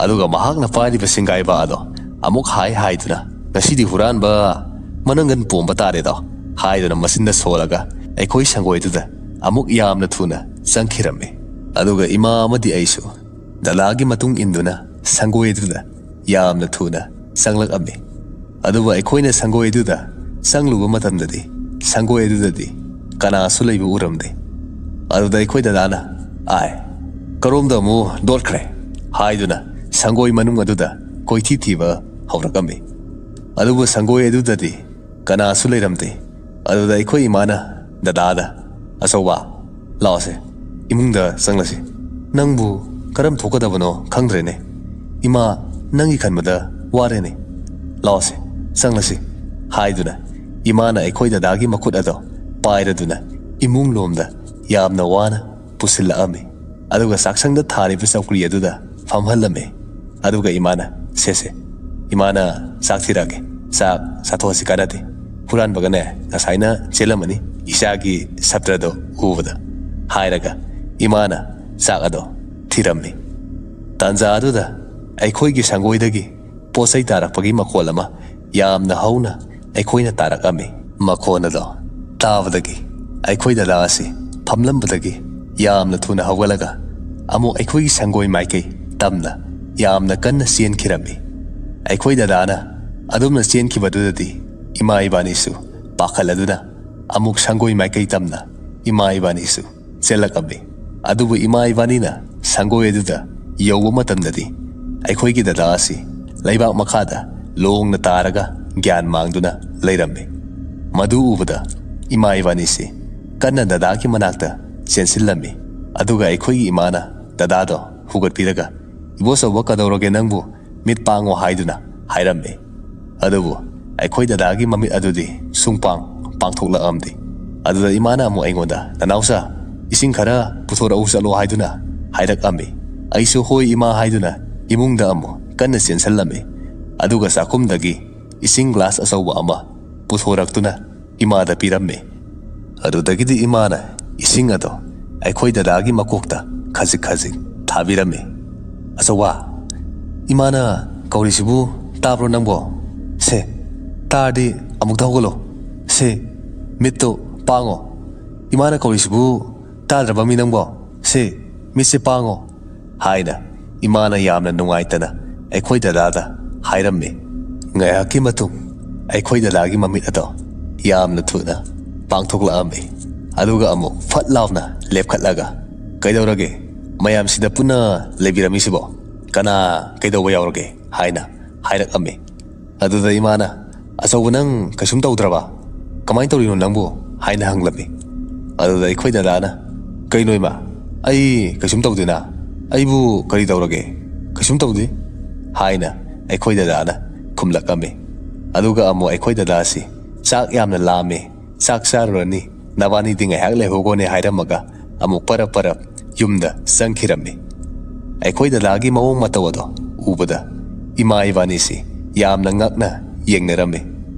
ꯑꯗꯨꯒ ꯃꯍꯥꯛꯅ ꯄꯥꯏꯔꯤꯕ ꯁꯤꯡꯒꯥꯏꯕ ꯑꯗꯣ ꯑꯃꯨꯛ ꯍꯥꯏ ꯍꯥꯏꯗꯨꯅ, "ꯉꯁꯤꯗꯤ ꯍꯨꯔꯥꯟꯕ ꯃꯅꯪꯒꯟ ꯄꯣꯝꯕ ꯇꯥꯔꯦꯗꯣ" ꯍꯥꯏꯗꯨꯅ ꯃꯆꯤꯟꯗ ꯁꯣꯜꯂꯒ ꯑꯩꯈꯣꯏ ꯁꯪꯒꯣꯏꯗꯨꯗ ꯑꯃꯨꯛ ꯌꯥꯝꯅ ꯊꯨꯅ ꯆꯪꯈꯤꯔꯝꯃꯤ꯫ ꯑꯗꯨꯒ ꯏꯃꯥ ꯑꯃꯗꯤ ꯑꯩꯁꯨ ꯗꯗꯥꯒꯤ ꯃꯇꯨꯡ ꯏꯟꯗꯨꯅ ꯁꯪꯒꯣꯏ ꯑꯗꯨꯗ ꯌꯥꯝꯅ ꯊꯨꯅ ꯆꯪꯂꯛꯑꯝꯃꯤ꯫ ꯑꯗꯨꯕꯨ ꯑꯩꯈꯣꯏꯅ ꯁꯪꯒꯣꯏ ꯑꯗꯨꯗ ꯆꯪꯂꯨꯕ ꯃꯇꯝꯗꯗꯤ ꯁꯪꯒꯣꯏ ꯑꯗꯨꯗꯗꯤ ꯀꯅꯥꯁꯨ ꯂꯩꯕ ꯎꯔꯝꯗꯦ꯫ ꯑꯗꯨꯗ ꯑꯩꯈꯣꯏ ꯗꯗꯥꯅ, "ꯑꯥꯏ, ꯀꯔꯣꯝꯗ ꯑꯃꯨꯛ ꯂꯣꯠꯈ꯭ꯔꯦ?" ꯍꯥꯏꯗꯨꯅ ꯁꯪꯒꯣꯏ ꯃꯅꯨꯡ ꯑꯗꯨꯗ ꯀꯣꯏꯊꯤ ꯊꯤꯕ ꯍꯧꯔꯛꯑꯝꯃꯤ꯫ ꯑꯗꯨꯕꯨ ꯁꯪꯒꯣꯏ ꯑꯗꯨꯗꯗꯤ ꯀꯅꯥꯁꯨ ꯂꯩꯔꯝꯗꯦ꯫ ꯑꯗꯨꯗ ꯑꯩꯈꯣꯏ ꯏꯃꯥꯅ ꯗꯗꯥꯗ, "ꯑꯆꯧꯕ, ꯂꯥꯛꯑꯣꯁꯦ, ꯏꯃꯨꯡꯗ ꯆꯪꯂꯁꯤ꯫ ꯅꯪꯕꯨ ꯀꯔꯝ ꯊꯣꯛꯀꯗꯕꯅꯣ ꯈꯪꯗ꯭ꯔꯦꯅꯦ꯫ ꯏꯃꯥ, ꯅꯪꯒꯤ ꯈꯟꯕꯗ ꯋꯥꯔꯦꯅꯦ꯫ ꯂꯥꯛꯑꯣꯁꯦ, ꯆꯪꯂꯁꯤ" ꯍꯥꯏꯗꯨꯅ ꯏꯃꯥꯅ ꯑꯩꯈꯣꯏ ꯗꯗꯥꯒꯤ ꯃꯈꯨꯠ ꯑꯗꯣ ꯄꯥꯏꯔꯗꯨꯅ ꯏꯃꯨꯡ ꯂꯣꯝꯗ ꯌꯥꯝꯅ ꯋꯥꯅ ꯄꯨꯁꯤꯜꯂꯛꯑꯝꯃꯤ꯫ ꯑꯗꯨꯒ ꯆꯥꯛꯁꯪꯗ ꯊꯥꯔꯤꯕ ꯆꯧꯀ꯭ꯔꯤ ꯑꯗꯨꯗ ꯐꯝꯍꯜꯂꯝꯃꯤ꯫ ꯑꯗꯨꯒ ꯏꯃꯥꯅ, "ꯁꯦ, ꯁꯦ, ꯏꯃꯥꯅ ꯆꯥꯛ ꯊꯤꯔꯛꯑꯒꯦ꯫ ꯆꯥꯛ ꯆꯥꯊꯣꯛꯑꯁꯤ, ꯀꯥꯟꯅꯗꯦ꯫ ꯍꯨꯔꯥꯟꯕꯒꯅꯦ, ꯉꯁꯥꯏꯅ ꯆꯦꯜꯂꯝꯃꯅꯤ, ꯏꯆꯥꯒꯤ ꯁꯞꯇ꯭ꯔꯗꯣ ꯎꯕꯗ" ꯍꯥꯏꯔꯒ ꯏꯃꯥꯅ ꯆꯥꯛ ꯑꯗꯣ ꯊꯤꯔꯝꯃꯤ꯫ ꯇꯥꯟꯖꯥ ꯑꯗꯨꯗ ꯑꯩꯈꯣꯏꯒꯤ ꯁꯪꯒꯣꯏꯗꯒꯤ ꯄꯣꯠ ꯆꯩ ꯇꯥꯔꯛꯄꯒꯤ ꯃꯈꯣꯜ ꯑꯃ ꯌꯥꯝꯅ ꯍꯧꯅ ꯑꯩꯈꯣꯏꯅ ꯇꯥꯔꯛꯑꯝꯃꯤ꯫ ꯃꯈꯣꯜ ꯑꯗꯣ ꯇꯥꯕꯗꯒꯤ ꯑꯩꯈꯣꯏ ꯗꯗꯥ ꯑꯁꯤ ꯐꯝꯂꯝꯕꯗꯒꯤ ꯌꯥꯝꯅ ꯊꯨꯅ ꯍꯧꯒꯠꯂꯒ ꯑꯃꯨꯛ ꯑꯩꯈꯣꯏꯒꯤ ꯁꯪꯒꯣꯏ ꯃꯥꯏꯀꯩ ꯇꯝꯅ ꯌꯥꯝꯅ ꯀꯟꯅ ꯆꯦꯟꯈꯤꯔꯝꯃꯤ꯫ ꯑꯩꯈꯣꯏ ꯗꯗꯥꯅ ꯑꯗꯨꯝꯅ ꯆꯦꯟꯈꯤꯕꯗꯨꯗꯗꯤ ꯏꯃꯥ ꯏꯕꯥꯅꯤꯁꯨ ꯄꯥꯈꯠꯂꯗꯨꯅ ꯑꯃꯨꯛ ꯁꯪꯒꯣꯏ ꯃꯥꯏꯀꯩ ꯇꯝꯅ ꯏꯃꯥ ꯏꯕꯥꯅꯤꯁꯨ ꯆꯦꯜꯂꯛꯂꯝꯃꯤ꯫ ꯑꯗꯨꯕꯨ ꯏꯃꯥ ꯏꯕꯥꯅꯤꯅ ꯁꯪꯒꯣꯏ ꯑꯗꯨꯗ ꯌꯧꯕ ꯃꯇꯝꯗꯗꯤ ꯑꯩꯈꯣꯏꯒꯤ ꯗꯗꯥ ꯑꯁꯤ ꯂꯩꯕꯥꯛ ꯃꯈꯥꯗ ꯂꯣꯡꯅ ꯇꯥꯔꯒ ꯒ꯭ꯌꯥꯟ ꯃꯥꯡꯗꯨꯅ ꯂꯩꯔꯝꯃꯤ꯫ ꯃꯗꯨ ꯎꯕꯗ ꯏꯃꯥ ꯏꯕꯥꯅꯤꯁꯤ ꯀꯟꯅ ꯗꯗꯥꯒꯤ ꯃꯅꯥꯛꯇ ꯆꯦꯟꯁꯤꯜꯂꯝꯃꯤ꯫ ꯑꯗꯨꯒ ꯑꯩꯈꯣꯏꯒꯤ ꯏꯃꯥꯅ ꯗꯗꯥꯗꯣ ꯍꯧꯒꯠꯄꯤꯔꯒ, "ꯏꯕꯣꯆꯧꯕ, ꯀꯗꯧꯔꯒꯦ ꯅꯪꯕꯨ? ꯃꯤꯠ ꯄꯥꯡꯉꯣ" ꯍꯥꯏꯗꯨꯅ ꯍꯥꯏꯔꯝꯃꯤ꯫ ꯑꯗꯨꯕꯨ ꯑꯩꯈꯣꯏ ꯗꯗꯥꯒꯤ ꯃꯃꯤꯠ ꯑꯗꯨꯗꯤ ꯁꯨꯡꯄꯥꯡ ꯄꯥꯡꯊꯣꯛꯂꯛꯂꯝꯗꯦ꯫ ꯑꯗꯨꯗ ꯏꯃꯥꯅ ꯑꯃꯨꯛ ꯑꯩꯉꯣꯟꯗ, "ꯅꯅꯥꯎꯆꯥ, ꯏꯁꯤꯡ ꯈꯔ ꯄꯨꯊꯣꯔꯛꯎ ꯆꯠꯂꯣ" ꯍꯥꯏꯗꯨꯅ ꯍꯥꯏꯔꯛꯂꯝꯃꯤ꯫ ꯑꯩꯁꯨ "ꯍꯣꯏ ꯏꯃꯥ" ꯍꯥꯏꯗꯨꯅ ꯏꯃꯨꯡꯗ ꯑꯃꯨꯛ ꯀꯟꯅ ꯆꯦꯟꯁꯤꯜꯂꯝꯃꯤ꯫ ꯑꯗꯨꯒ ꯆꯥꯛꯈꯨꯝꯗꯒꯤ ꯏꯁꯤꯡ ꯒ꯭ꯂꯥꯁ ꯑꯆꯧꯕ ꯑꯃ ꯄꯨꯊꯣꯔꯛꯇꯨꯅ ꯏꯃꯥꯗ ꯄꯤꯔꯝꯃꯤ꯫ ꯑꯗꯨꯗꯒꯤꯗꯤ ꯏꯃꯥꯅ ꯏꯁꯤꯡ ꯑꯗꯣ ꯑꯩꯈꯣꯏ ꯗꯗꯥꯒꯤ ꯃꯀꯣꯛꯇ ꯈꯖꯤꯛ ꯈꯖꯤꯛ ꯊꯥꯕꯤꯔꯝꯃꯤ꯫ "ꯑꯆꯧꯕ, ꯏꯃꯥꯅ ꯀꯧꯔꯤꯁꯤꯕꯨ ꯇꯥꯕ꯭ꯔꯣ ꯅꯪꯕꯣ? ꯁꯦ, ꯇꯥꯔꯗꯤ ꯑꯃꯨꯛꯇ ꯍꯧꯒꯠꯂꯣ꯫ ꯁꯦ, ꯃꯤꯠꯇꯣ ꯄꯥꯡꯉꯣ꯫ ꯏꯃꯥꯅ ꯀꯧꯔꯤꯁꯤꯕꯨ ꯇꯥꯗ꯭ꯔꯕ ꯃꯤ ꯅꯪꯕꯣ? ꯁꯦ, ꯃꯤꯠꯁꯦ ꯄꯥꯡꯉꯣ" ꯍꯥꯏꯅ ꯏꯃꯥꯅ ꯌꯥꯝꯅ ꯅꯨꯡꯉꯥꯏꯇꯅ ꯑꯩꯈꯣꯏ ꯗꯗꯥꯗ ꯍꯥꯏꯔꯝꯃꯤ꯫ ꯉꯥꯏꯍꯥꯛꯀꯤ ꯃꯇꯨꯡ ꯑꯩꯈꯣꯏ ꯗꯗꯥꯒꯤ ꯃꯃꯤꯠ ꯑꯗꯣ ꯌꯥꯝꯅ ꯊꯨꯅ ꯄꯥꯡꯊꯣꯛꯂꯛꯑꯝꯃꯤ꯫ ꯑꯗꯨꯒ ꯑꯃꯨꯛ ꯐꯠ ꯂꯥꯎꯅ ꯂꯦꯞꯈꯠꯂꯒ, "ꯀꯩꯗꯧꯔꯒꯦ? ꯃꯌꯥꯝꯁꯤꯗ ꯄꯨꯟꯅ ꯂꯩꯕꯤꯔꯝꯃꯤꯁꯤꯕꯣ? ꯀꯅꯥ ꯀꯩꯗꯧꯕ ꯌꯥꯎꯔꯒꯦ?" ꯍꯥꯏꯅ ꯍꯥꯏꯔꯛꯑꯝꯃꯤ꯫ ꯑꯗꯨꯗ ꯏꯃꯥꯅ, "ꯑꯆꯧꯕ, ꯅꯪ ꯀꯩꯁꯨꯝ ꯇꯧꯗ꯭ꯔꯕ? ꯀꯃꯥꯏꯅ ꯇꯧꯔꯤꯅꯣ ꯅꯪꯕꯨ?" ꯍꯥꯏꯅ ꯍꯪꯂꯝꯃꯤ꯫ ꯑꯗꯨꯗ ꯑꯩꯈꯣꯏ ꯗꯗꯥꯅ, "ꯀꯩꯅꯣ ꯏꯃꯥ, ꯑꯩ ꯀꯩꯁꯨꯝ ꯇꯧꯗꯦꯅ꯫ ꯑꯩꯕꯨ ꯀꯔꯤ ꯇꯧꯔꯒꯦ? ꯀꯩꯁꯨꯝ ꯇꯧꯗꯦ" ꯍꯥꯏꯅ ꯑꯩꯈꯣꯏ ꯗꯗꯥꯅ ꯈꯨꯝꯂꯛꯂꯝꯃꯤ꯫ ꯑꯗꯨꯒ ꯑꯃꯨꯛ ꯑꯩꯈꯣꯏ ꯗꯗꯥꯁꯤ, "ꯆꯥꯛ ꯌꯥꯝꯅ ꯂꯥꯝꯃꯦ, ꯆꯥꯛ ꯆꯥꯔꯨꯔꯅꯤ, ꯅꯕꯥꯅꯤꯗꯤ ꯉꯥꯏꯍꯥꯛ ꯂꯩꯍꯧꯒꯣꯅꯦ" ꯍꯥꯏꯔꯝꯃꯒ ꯑꯃꯨꯛ ꯄꯔꯞ ꯄꯔꯞ ꯌꯨꯝꯗ ꯆꯪꯈꯤꯔꯝꯃꯤ꯫ ꯑꯩꯈꯣꯏ ꯗꯗꯥꯒꯤ ꯃꯑꯣꯡ ꯃꯇꯧ ꯑꯗꯣ ꯎꯕꯗ ꯏꯃꯥ ꯏꯕꯥꯅꯤꯁꯤ ꯌꯥꯝꯅ ꯉꯛꯅ ꯌꯦꯡꯅꯔꯝꯃꯤ꯫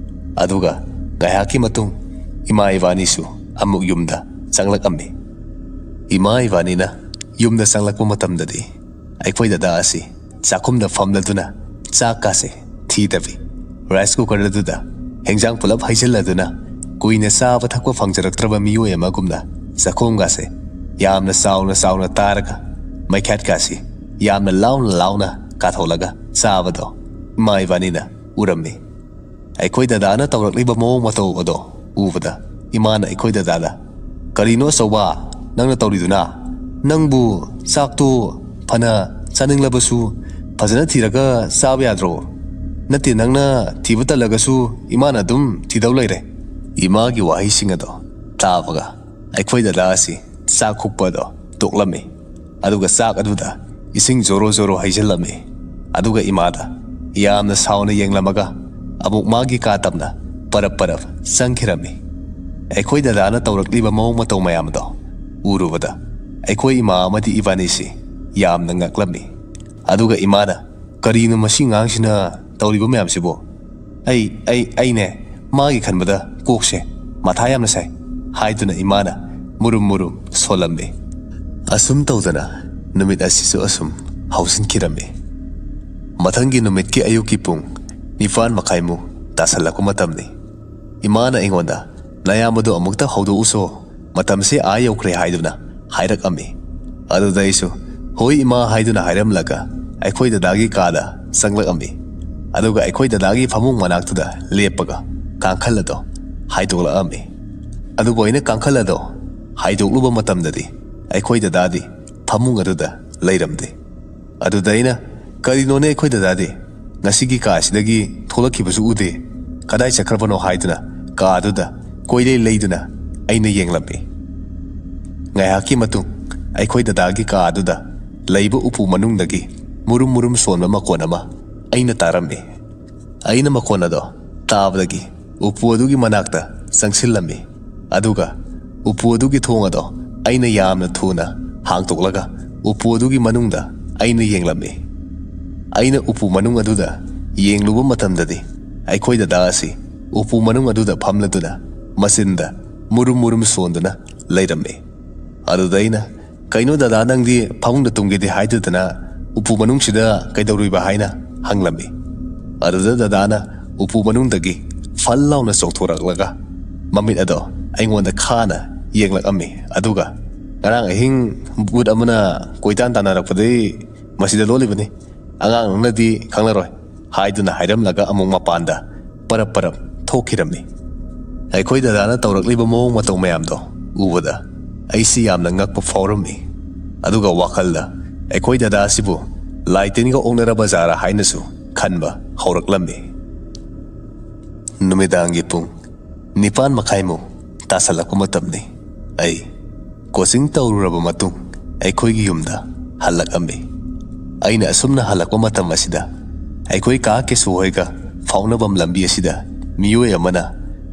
ꯑꯗꯨꯒ ꯉꯥꯏꯍꯥꯛꯀꯤ ꯃꯇꯨꯡ ꯏꯃꯥ ꯏꯕꯥꯅꯤꯁꯨ ꯑꯃꯨꯛ ꯌꯨꯝꯗ ꯆꯪꯂꯛꯂꯝꯃꯤ꯫ ꯏꯃꯥ ꯏꯕꯥꯅꯤꯅ ꯌꯨꯝꯗ ꯆꯪꯂꯛꯄ ꯃꯇꯝꯗꯗꯤ ꯑꯩꯈꯣꯏ ꯗꯗꯥ ꯑꯁꯤ ꯆꯥꯛꯈꯨꯝꯗ ꯐꯝꯂꯗꯨꯅ ꯆꯥꯛꯀꯥꯁꯦ ꯊꯤꯗꯕꯤ, ꯔꯥꯏꯁ ꯀꯨꯀꯔ ꯑꯗꯨꯗ ꯍꯦꯟꯖꯥꯡ ꯄꯨꯂꯞ ꯍꯩꯖꯤꯜꯂꯗꯨꯅ, ꯀꯨꯏꯅ ꯆꯥꯕ ꯊꯛꯄ ꯐꯪꯖꯔꯛꯇ꯭ꯔꯕ ꯃꯤꯑꯣꯏ ꯑꯃꯒꯨꯝꯅ ꯆꯥꯛꯈꯨꯝꯒꯥꯁꯦ ꯌꯥꯝꯅ ꯆꯥꯎꯅ ꯆꯥꯎꯅ ꯇꯥꯔꯒ, ꯃꯩꯈꯦꯠꯀꯥꯁꯤ ꯌꯥꯝꯅ ꯂꯥꯎꯅ ꯂꯥꯎꯅ ꯀꯥꯊꯣꯛꯂꯒ ꯆꯥꯕꯗꯣ ꯏꯃꯥ ꯏꯕꯥꯅꯤꯅ ꯎꯔꯝꯃꯤ꯫ ꯑꯩꯈꯣꯏ ꯗꯗꯥꯅ ꯇꯧꯔꯛꯂꯤꯕ ꯃꯑꯣꯡ ꯃꯇꯧ ꯑꯗꯣ ꯎꯕꯗ ꯏꯃꯥꯅ ꯑꯩꯈꯣꯏ ꯗꯗꯥꯗ, "ꯀꯔꯤꯅꯣ ꯑꯆꯧꯕ ꯅꯪꯅ ꯇꯧꯔꯤꯗꯨꯅ? ꯅꯪꯕꯨ ꯆꯥꯛꯇꯨ ꯐꯅ ꯆꯥꯅꯤꯡꯂꯕꯁꯨ ꯐꯖꯅ ꯊꯤꯔꯒ ꯆꯥꯕ ꯌꯥꯗ꯭ꯔꯣ? ꯅꯠꯇꯦ, ꯅꯪꯅ ꯊꯤꯕ ꯇꯜꯂꯒꯁꯨ ꯏꯃꯥꯅ ꯑꯗꯨꯝ ꯊꯤꯗꯧ ꯂꯩꯔꯦ?" ꯏꯃꯥꯒꯤ ꯋꯥꯍꯩꯁꯤꯡ ꯑꯗꯣ ꯇꯥꯕꯒ ꯑꯩꯈꯣꯏ ꯗꯗꯥ ꯑꯁꯤ ꯆꯥꯛ ꯈꯨꯛꯄ ꯑꯗꯣ ꯇꯣꯛꯂꯝꯃꯤ꯫ ꯑꯗꯨꯒ ꯆꯥꯛ ꯑꯗꯨꯗ ꯏꯁꯤꯡ ꯖꯣꯔꯣ ꯖꯣꯔꯣ ꯍꯩꯖꯤꯜꯂꯝꯃꯤ꯫ ꯑꯗꯨꯒ ꯏꯃꯥꯗ ꯌꯥꯝꯅ ꯁꯥꯎꯅ ꯌꯦꯡꯂꯝꯃꯒ ꯑꯃꯨꯛ ꯃꯥꯒꯤ ꯀꯥ ꯇꯝꯅ ꯄꯔꯞ ꯄꯔꯞ ꯆꯪꯈꯤꯔꯝꯃꯤ꯫ ꯑꯩꯈꯣꯏ ꯗꯗꯥꯅ ꯇꯧꯔꯛꯂꯤꯕ ꯃꯑꯣꯡ ꯃꯇꯧ ꯃꯌꯥꯝ ꯑꯗꯣ ꯎꯔꯨꯕꯗ ꯑꯩꯈꯣꯏ ꯏꯃꯥ ꯑꯃꯗꯤ ꯏꯕꯥꯅꯤꯁꯤ ꯌꯥꯝꯅ ꯉꯛꯂꯝꯃꯤ꯫ ꯑꯗꯨꯒ ꯏꯃꯥꯅ, "ꯀꯔꯤꯅꯣ ꯃꯁꯤ ꯑꯉꯥꯡꯁꯤꯅ ꯇꯧꯔꯤꯕ ꯃꯌꯥꯝꯁꯤꯕꯣ? ꯑꯩ ꯑꯩ ꯑꯩꯅꯦ, ꯃꯥꯒꯤ ꯈꯟꯕꯗ ꯀꯣꯛꯁꯦ ꯃꯊꯥ ꯌꯥꯝꯅ ꯁꯥꯏ" ꯍꯥꯏꯗꯨꯅ ꯏꯃꯥꯅ ꯃꯨꯔꯨꯝ ꯃꯨꯔꯨꯝ ꯁꯣꯜꯂꯝꯃꯤ꯫ ꯑꯁꯨꯝ ꯇꯧꯗꯅ ꯅꯨꯃꯤꯠ ꯑꯁꯤꯁꯨ ꯑꯁꯨꯝ ꯍꯧꯖꯤꯟꯈꯤꯔꯝꯃꯤ꯫ ꯃꯊꯪꯒꯤ ꯅꯨꯃꯤꯠꯀꯤ ꯑꯌꯨꯛꯀꯤ ꯄꯨꯡ ꯅꯤꯄꯥꯟ ꯃꯈꯥꯏꯃꯨꯛ ꯇꯥꯁꯜꯂꯛꯄ ꯃꯇꯝꯅꯤ꯫ ꯏꯃꯥꯅ ꯑꯩꯉꯣꯟꯗ, "ꯅꯌꯥꯝꯕꯗꯣ ꯑꯃꯨꯛꯇ ꯍꯧꯗꯣꯛꯎꯁꯣ, ꯃꯇꯝꯁꯦ ꯑꯥ ꯌꯧꯈ꯭ꯔꯦ" ꯍꯥꯏꯗꯨꯅ ꯍꯥꯏꯔꯛꯑꯝꯃꯤ꯫ ꯑꯗꯨꯗ ꯑꯩꯁꯨ, "ꯍꯣꯏ ꯏꯃꯥ" ꯍꯥꯏꯗꯨꯅ ꯍꯥꯏꯔꯝꯂꯒ ꯑꯩꯈꯣꯏ ꯗꯗꯥꯒꯤ ꯀꯥꯗ ꯆꯪꯂꯛꯑꯝꯃꯤ꯫ ꯑꯗꯨꯒ ꯑꯩꯈꯣꯏ ꯗꯗꯥꯒꯤ ꯐꯃꯨꯡ ꯃꯅꯥꯛꯇꯨꯗ ꯂꯦꯞꯄꯒ ꯀꯥꯡꯈꯜ ꯑꯗꯣ ꯍꯥꯏꯗꯣꯛꯂꯛꯑꯝꯃꯤ꯫ ꯑꯗꯨꯕꯨ ꯑꯩꯅ ꯀꯥꯡꯈꯜ ꯑꯗꯣ ꯍꯥꯏꯗꯣꯛꯂꯨꯕ ꯃꯇꯝꯗꯗꯤ ꯑꯩꯈꯣꯏ ꯗꯗꯥꯗꯤ ꯐꯃꯨꯡ ꯑꯗꯨꯗ ꯂꯩꯔꯝꯗꯦ꯫ ꯑꯗꯨꯗ ꯑꯩꯅ, "ꯀꯔꯤꯅꯣꯅꯦ ꯑꯩꯈꯣꯏ ꯗꯗꯥꯗꯤ? ꯉꯁꯤꯒꯤ ꯀꯥ ꯑꯁꯤꯗꯒꯤ ꯊꯣꯛꯂꯛꯈꯤꯕꯁꯨ ꯎꯗꯦ꯫ ꯀꯗꯥꯏ ꯆꯠꯈ꯭ꯔꯕꯅꯣ?" ꯍꯥꯏꯗꯨꯅ ꯀꯥ ꯑꯗꯨꯗ ꯀꯣꯏꯂꯩ ꯂꯩꯗꯨꯅ ꯑꯩꯅ ꯌꯦꯡꯂꯝꯃꯤ꯫ ꯉꯥꯏꯍꯥꯛꯀꯤ ꯃꯇꯨꯡ ꯑꯩꯈꯣꯏ ꯗꯗꯥꯒꯤ ꯀꯥ ꯑꯗꯨꯗ ꯂꯩꯕ ꯎꯄꯨ ꯃꯅꯨꯡꯗꯒꯤ ꯃꯨꯔꯨꯝ ꯃꯨꯔꯨꯝ ꯁꯣꯟꯕ ꯃꯈꯣꯟ ꯑꯃ ꯑꯩꯅ ꯇꯥꯔꯝꯃꯤ꯫ ꯑꯩꯅ ꯃꯈꯣꯟ ꯑꯗꯣ ꯇꯥꯕꯗꯒꯤ ꯎꯄꯨ ꯑꯗꯨꯒꯤ ꯃꯅꯥꯛꯇ ꯆꯪꯁꯤꯜꯂꯝꯃꯤ꯫ ꯑꯗꯨꯒ ꯎꯄꯨ ꯑꯗꯨꯒꯤ ꯊꯣꯡ ꯑꯗꯣ ꯑꯩꯅ ꯌꯥꯝꯅ ꯊꯨꯅ ꯍꯥꯡꯗꯣꯛꯂꯒ ꯎꯄꯨ ꯑꯗꯨꯒꯤ ꯃꯅꯨꯡꯗ ꯑꯩꯅ ꯌꯦꯡꯂꯝꯃꯤ꯫ ꯑꯩꯅ ꯎꯄꯨ ꯃꯅꯨꯡ ꯑꯗꯨꯗ ꯌꯦꯡꯂꯨꯕ ꯃꯇꯝꯗꯗꯤ ꯑꯩꯈꯣꯏ ꯗꯗꯥ ꯑꯁꯤ ꯎꯄꯨ ꯃꯅꯨꯡ ꯑꯗꯨꯗ ꯐꯝꯂꯗꯨꯅ ꯃꯆꯤꯟꯗ ꯃꯨꯔꯨꯝ ꯃꯨꯔꯨꯝ ꯁꯣꯟꯗꯨꯅ ꯂꯩꯔꯝꯃꯤ꯫ ꯑꯗꯨꯗ ꯑꯩꯅ, "ꯀꯩꯅꯣ ꯗꯗꯥ, ꯅꯪꯗꯤ ꯐꯃꯨꯡꯗ ꯇꯨꯝꯒꯦꯗꯤ ꯍꯥꯏꯗꯗꯅ ꯎꯄꯨ ꯃꯅꯨꯡꯁꯤꯗ ꯀꯩꯗꯧꯔꯨꯏꯕ?" ꯍꯥꯏꯅ ꯍꯪꯂꯝꯃꯤ꯫ ꯑꯗꯨꯗ ꯗꯗꯥꯅ ꯎꯄꯨ ꯃꯅꯨꯡꯗꯒꯤ ꯐꯜ ꯂꯥꯎꯅ ꯆꯣꯡꯊꯣꯔꯛꯂꯒ ꯃꯃꯤꯠ ꯑꯗꯣ ꯑꯩꯉꯣꯟꯗ ꯈꯥꯅ ꯌꯦꯡꯂꯛꯑꯝꯃꯤ꯫ ꯑꯗꯨꯒ, "ꯉꯔꯥꯡ ꯑꯍꯤꯡ ꯕꯨꯠ ꯑꯃꯅ ꯀꯣꯏꯇꯥꯟ ꯇꯥꯟꯅꯔꯛꯄꯗꯒꯤ ꯃꯁꯤꯗ ꯂꯣꯠꯂꯤꯕꯅꯤ꯫ ꯑꯉꯥꯡ ꯅꯪꯅꯗꯤ ꯈꯪꯂꯔꯣꯏ" ꯍꯥꯏꯗꯨꯅ ꯍꯥꯏꯔꯝꯂꯒ ꯑꯃꯨꯛ ꯃꯄꯥꯟꯗ ꯄꯔꯞ ꯄꯔꯞ ꯊꯣꯛꯈꯤꯔꯝꯃꯤ꯫ ꯑꯩꯈꯣꯏ ꯗꯗꯥꯅ ꯇꯧꯔꯛꯂꯤꯕ ꯃꯑꯣꯡ ꯃꯇꯧ ꯃꯌꯥꯝꯗꯣ ꯎꯕꯗ ꯑꯩꯁꯤ ꯌꯥꯝꯅ ꯉꯛꯄ ꯐꯥꯎꯔꯝꯃꯤ꯫ ꯑꯗꯨꯒ ꯋꯥꯈꯜꯗ ꯑꯩꯈꯣꯏ ꯗꯗꯥ ꯑꯁꯤꯕꯨ ꯂꯥꯏ ꯇꯤꯟꯒ ꯑꯣꯛꯅꯔꯕ ꯖꯥꯔꯥ ꯍꯥꯏꯅꯁꯨ ꯈꯟꯕ ꯍꯧꯔꯛꯂꯝꯃꯤ꯫ ꯅꯨꯃꯤꯗꯥꯡꯒꯤ ꯄꯨꯡ ꯅꯤꯄꯥꯟ ꯃꯈꯥꯏꯃꯨꯛ ꯇꯥꯁꯜꯂꯛꯄ ꯃꯇꯝꯅꯤ꯫ ꯑꯩ ꯀꯣꯆꯤꯡ ꯇꯧꯔꯨꯔꯕ ꯃꯇꯨꯡ ꯑꯩꯈꯣꯏꯒꯤ ꯌꯨꯝꯗ ꯍꯜꯂꯛꯑꯝꯃꯤ꯫ ꯑꯩꯅ ꯑꯁꯨꯝꯅ ꯍꯜꯂꯛꯄ ꯃꯇꯝ ꯑꯁꯤꯗ ꯑꯩꯈꯣꯏ ꯀꯥ ꯀꯦꯁꯨ ꯍꯣꯏꯒ ꯐꯥꯎꯅꯐꯝ ꯂꯝꯕꯤ ꯑꯁꯤꯗ ꯃꯤꯑꯣꯏ ꯑꯃꯅ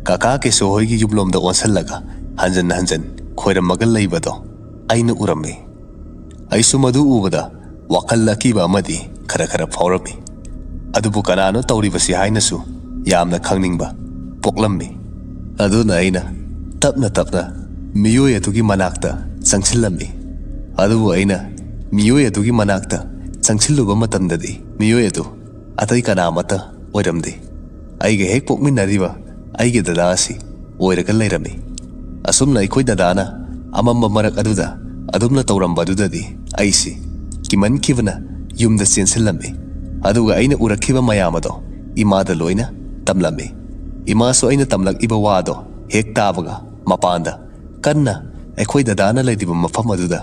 ꯀꯀꯥ ꯀꯦꯁꯨ ꯍꯣꯏꯒꯤ ꯌꯨꯝꯂꯣꯝꯗ ꯑꯣꯟꯁꯤꯜꯂꯒ ꯍꯟꯖꯟ ꯍꯟꯖꯟ ꯈꯣꯏꯔꯝꯃꯒ ꯂꯩꯕꯗꯣ ꯑꯩꯅ ꯎꯔꯝꯃꯤ꯫ ꯑꯩꯁꯨ ꯃꯗꯨ ꯎꯕꯗ ꯋꯥꯈꯜ ꯑꯀꯤꯕ ꯑꯃꯗꯤ ꯈꯔ ꯈꯔ ꯐꯥꯎꯔꯝꯃꯤ꯫ ꯑꯗꯨꯕꯨ ꯀꯅꯥꯅꯣ ꯇꯧꯔꯤꯕꯁꯤ ꯍꯥꯏꯅꯁꯨ ꯌꯥꯝꯅ ꯈꯪꯅꯤꯡꯕ ꯄꯣꯛꯂꯝꯃꯤ꯫ ꯑꯗꯨꯅ ꯑꯩꯅ ꯇꯞꯅ ꯇꯞꯅ ꯃꯤꯑꯣꯏ ꯑꯗꯨꯒꯤ ꯃꯅꯥꯛꯇ ꯆꯪꯁꯤꯜꯂꯝꯃꯤ꯫ ꯑꯗꯨꯕꯨ ꯑꯩꯅ ꯃꯤꯑꯣꯏ ꯑꯗꯨꯒꯤ ꯃꯅꯥꯛꯇ ꯆꯪꯁꯤꯜꯂꯨꯕ ꯃꯇꯝꯗꯗꯤ ꯃꯤꯑꯣꯏ ꯑꯗꯨ ꯑꯇꯩ ꯀꯅꯥ ꯑꯃꯠꯇ ꯑꯣꯏꯔꯝꯗꯦ꯫ ꯑꯩꯒ ꯍꯦꯛ ꯄꯣꯛꯃꯤꯟꯅꯔꯤꯕ ꯑꯩꯒꯤ ꯗꯗꯥ ꯑꯁꯤ ꯑꯣꯏꯔꯒ ꯂꯩꯔꯝꯃꯤ꯫ ꯑꯁꯨꯝꯅ ꯑꯩꯈꯣꯏ ꯗꯗꯥꯅ ꯑꯃꯝꯕ ꯃꯔꯛ ꯑꯗꯨꯗ ꯑꯗꯨꯝꯅ ꯇꯧꯔꯝꯕꯗꯨꯗꯗꯤ ꯑꯩꯁꯤ ꯀꯤꯃꯟꯈꯤꯕꯅ ꯌꯨꯝꯗ ꯆꯦꯟꯁꯤꯜꯂꯝꯃꯤ꯫ ꯑꯗꯨꯒ ꯑꯩꯅ ꯎꯔꯛꯈꯤꯕ ꯃꯌꯥꯝ ꯑꯗꯣ ꯏꯃꯥꯗ ꯂꯣꯏꯅ ꯇꯝꯂꯝꯃꯤ꯫ ꯏꯃꯥꯁꯨ ꯑꯩꯅ ꯇꯝꯂꯛꯏꯕ ꯋꯥꯗꯣ ꯍꯦꯛ ꯇꯥꯕꯒ ꯃꯄꯥꯟꯗ ꯀꯟꯅ ꯑꯩꯈꯣꯏ ꯗꯗꯥꯅ ꯂꯩꯔꯤꯕ ꯃꯐꯝ ꯑꯗꯨꯗ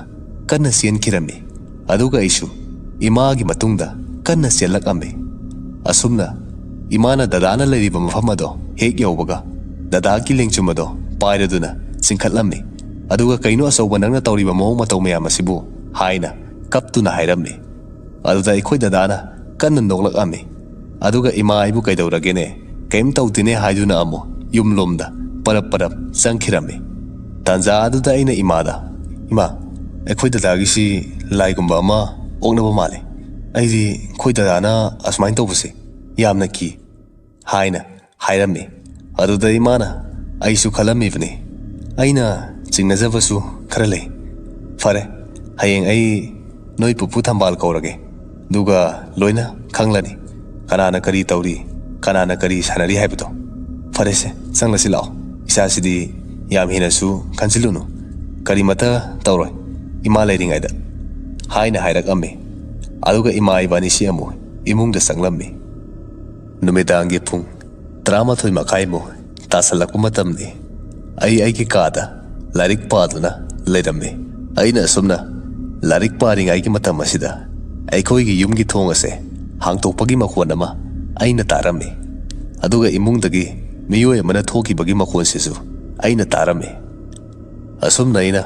ꯀꯟꯅ ꯆꯦꯟꯈꯤꯔꯝꯃꯤ꯫ ꯑꯗꯨꯒ ꯑꯩꯁꯨ ꯏꯃꯥꯒꯤ ꯃꯇꯨꯡꯗ ꯀꯟꯅ ꯆꯦꯜꯂꯛꯑꯝꯃꯤ꯫ ꯑꯁꯨꯝꯅ ꯏꯃꯥꯅ ꯗꯗꯥꯅ ꯂꯩꯔꯤꯕ ꯃꯐꯝ ꯑꯗꯣ ꯍꯦꯛ ꯌꯧꯕꯒ ꯗꯗꯥꯒꯤ ꯂꯦꯡꯖꯨꯝ ꯑꯗꯣ ꯄꯥꯏꯔꯗꯨꯅ ꯆꯤꯡꯈꯠꯂꯝꯃꯤ꯫ ꯑꯗꯨꯒ "ꯀꯩꯅꯣ ꯑꯆꯧꯕ ꯅꯪꯅ ꯇꯧꯔꯤꯕ ꯃꯑꯣꯡ ꯃꯇꯧ ꯃꯌꯥꯝ ꯑꯁꯤꯕꯨ?" ꯍꯥꯏꯅ ꯀꯞꯇꯨꯅ ꯍꯥꯏꯔꯝꯃꯤ꯫ ꯑꯗꯨꯗ ꯑꯩꯈꯣꯏ ꯗꯗꯥꯅ ꯀꯟꯅ ꯅꯣꯛꯂꯛꯑꯝꯃꯤ꯫ ꯑꯗꯨꯒ "ꯏꯃꯥ, ꯑꯩꯕꯨ ꯀꯩꯗꯧꯔꯒꯦꯅꯦ? ꯀꯩꯝ ꯇꯧꯗꯦꯅꯦ" ꯍꯥꯏꯗꯨꯅ ꯑꯃꯨꯛ ꯌꯨꯝꯂꯣꯝꯗ ꯄꯔꯞ ꯄꯔꯞ ꯆꯪꯈꯤꯔꯝꯃꯤ꯫ ꯇꯥꯟꯖꯥ ꯑꯗꯨꯗ ꯑꯩꯅ ꯏꯃꯥꯗ, "ꯏꯃꯥ, ꯑꯩꯈꯣꯏ ꯗꯗꯥꯒꯤꯁꯤ ꯂꯥꯏꯒꯨꯝꯕ ꯑꯃ ꯑꯣꯛꯅꯕ ꯃꯥꯜꯂꯤ꯫ ꯑꯩꯗꯤ ꯑꯩꯈꯣꯏ ꯗꯗꯥꯅ ꯑꯁꯨꯃꯥꯏꯅ ꯇꯧꯕꯁꯦ ꯌꯥꯝꯅ ꯀꯤ" ꯍꯥꯏꯅ ꯍꯥꯏꯔꯝꯃꯤ꯫ ꯑꯗꯨꯗ ꯏꯃꯥꯅ, "ꯑꯩꯁꯨ ꯈꯜꯂꯝꯃꯤꯕꯅꯤ꯫ ꯑꯩꯅ ꯆꯤꯡꯅꯖꯕꯁꯨ ꯈꯔ ꯂꯩ꯫ ꯐꯔꯦ, ꯍꯌꯦꯡ ꯑꯩ ꯅꯣꯏ ꯄꯨꯄꯨ ꯊꯝꯕꯥꯜ ꯀꯧꯔꯒꯦ꯫ ꯑꯗꯨꯒ ꯂꯣꯏꯅ ꯈꯪꯂꯅꯤ, ꯀꯅꯥꯅ ꯀꯔꯤ ꯇꯧꯔꯤ, ꯀꯅꯥꯅ ꯀꯔꯤ ꯁꯥꯟꯅꯔꯤ ꯍꯥꯏꯕꯗꯣ꯫ ꯐꯔꯦꯁꯦ, ꯆꯪꯂꯁꯤ ꯂꯥꯛꯑꯣ꯫ ꯏꯆꯥꯁꯤꯗꯤ ꯌꯥꯝ ꯍꯦꯟꯅꯁꯨ ꯈꯟꯖꯤꯜꯂꯨꯅꯨ꯫ ꯀꯔꯤꯃꯠꯇ ꯇꯧꯔꯣꯏ, ꯏꯃꯥ ꯂꯩꯔꯤꯉꯩꯗ" ꯍꯥꯏꯅ ꯍꯥꯏꯔꯛꯑꯝꯃꯤ꯫ ꯑꯗꯨꯒ ꯏꯃꯥ ꯏꯕꯥꯅꯤꯁꯤ ꯑꯃꯨꯛ ꯏꯃꯨꯡꯗ ꯆꯪꯂꯝꯃꯤ꯫ ꯅꯨꯃꯤꯗꯥꯡꯒꯤ ꯄꯨꯡ ꯇꯔꯥꯃꯥꯊꯣꯏ ꯃꯈꯥꯏꯃꯨꯛ ꯇꯥꯁꯜꯂꯛꯄ ꯃꯇꯝꯅꯤ꯫ ꯑꯩ ꯑꯩꯒꯤ ꯀꯥꯗ ꯂꯥꯏꯔꯤꯛ ꯄꯥꯗꯨꯅ ꯂꯩꯔꯝꯃꯤ꯫ ꯑꯩꯅ ꯑꯁꯨꯝꯅ ꯂꯥꯏꯔꯤꯛ ꯄꯥꯔꯤꯉꯩꯒꯤ ꯃꯇꯝ ꯑꯁꯤꯗ ꯑꯩꯈꯣꯏꯒꯤ ꯌꯨꯝꯒꯤ ꯊꯣꯡ ꯑꯁꯦ ꯍꯥꯡꯇꯣꯛꯄꯒꯤ ꯃꯈꯣꯟ ꯑꯃ ꯑꯩꯅ ꯇꯥꯔꯝꯃꯤ꯫ ꯑꯗꯨꯒ ꯏꯃꯨꯡꯗꯒꯤ ꯃꯤꯑꯣꯏ ꯑꯃꯅ ꯊꯣꯛꯈꯤꯕꯒꯤ ꯃꯈꯣꯟꯁꯤꯁꯨ ꯑꯩꯅ ꯇꯥꯔꯝꯃꯤ꯫ ꯑꯁꯨꯝꯅ ꯑꯩꯅ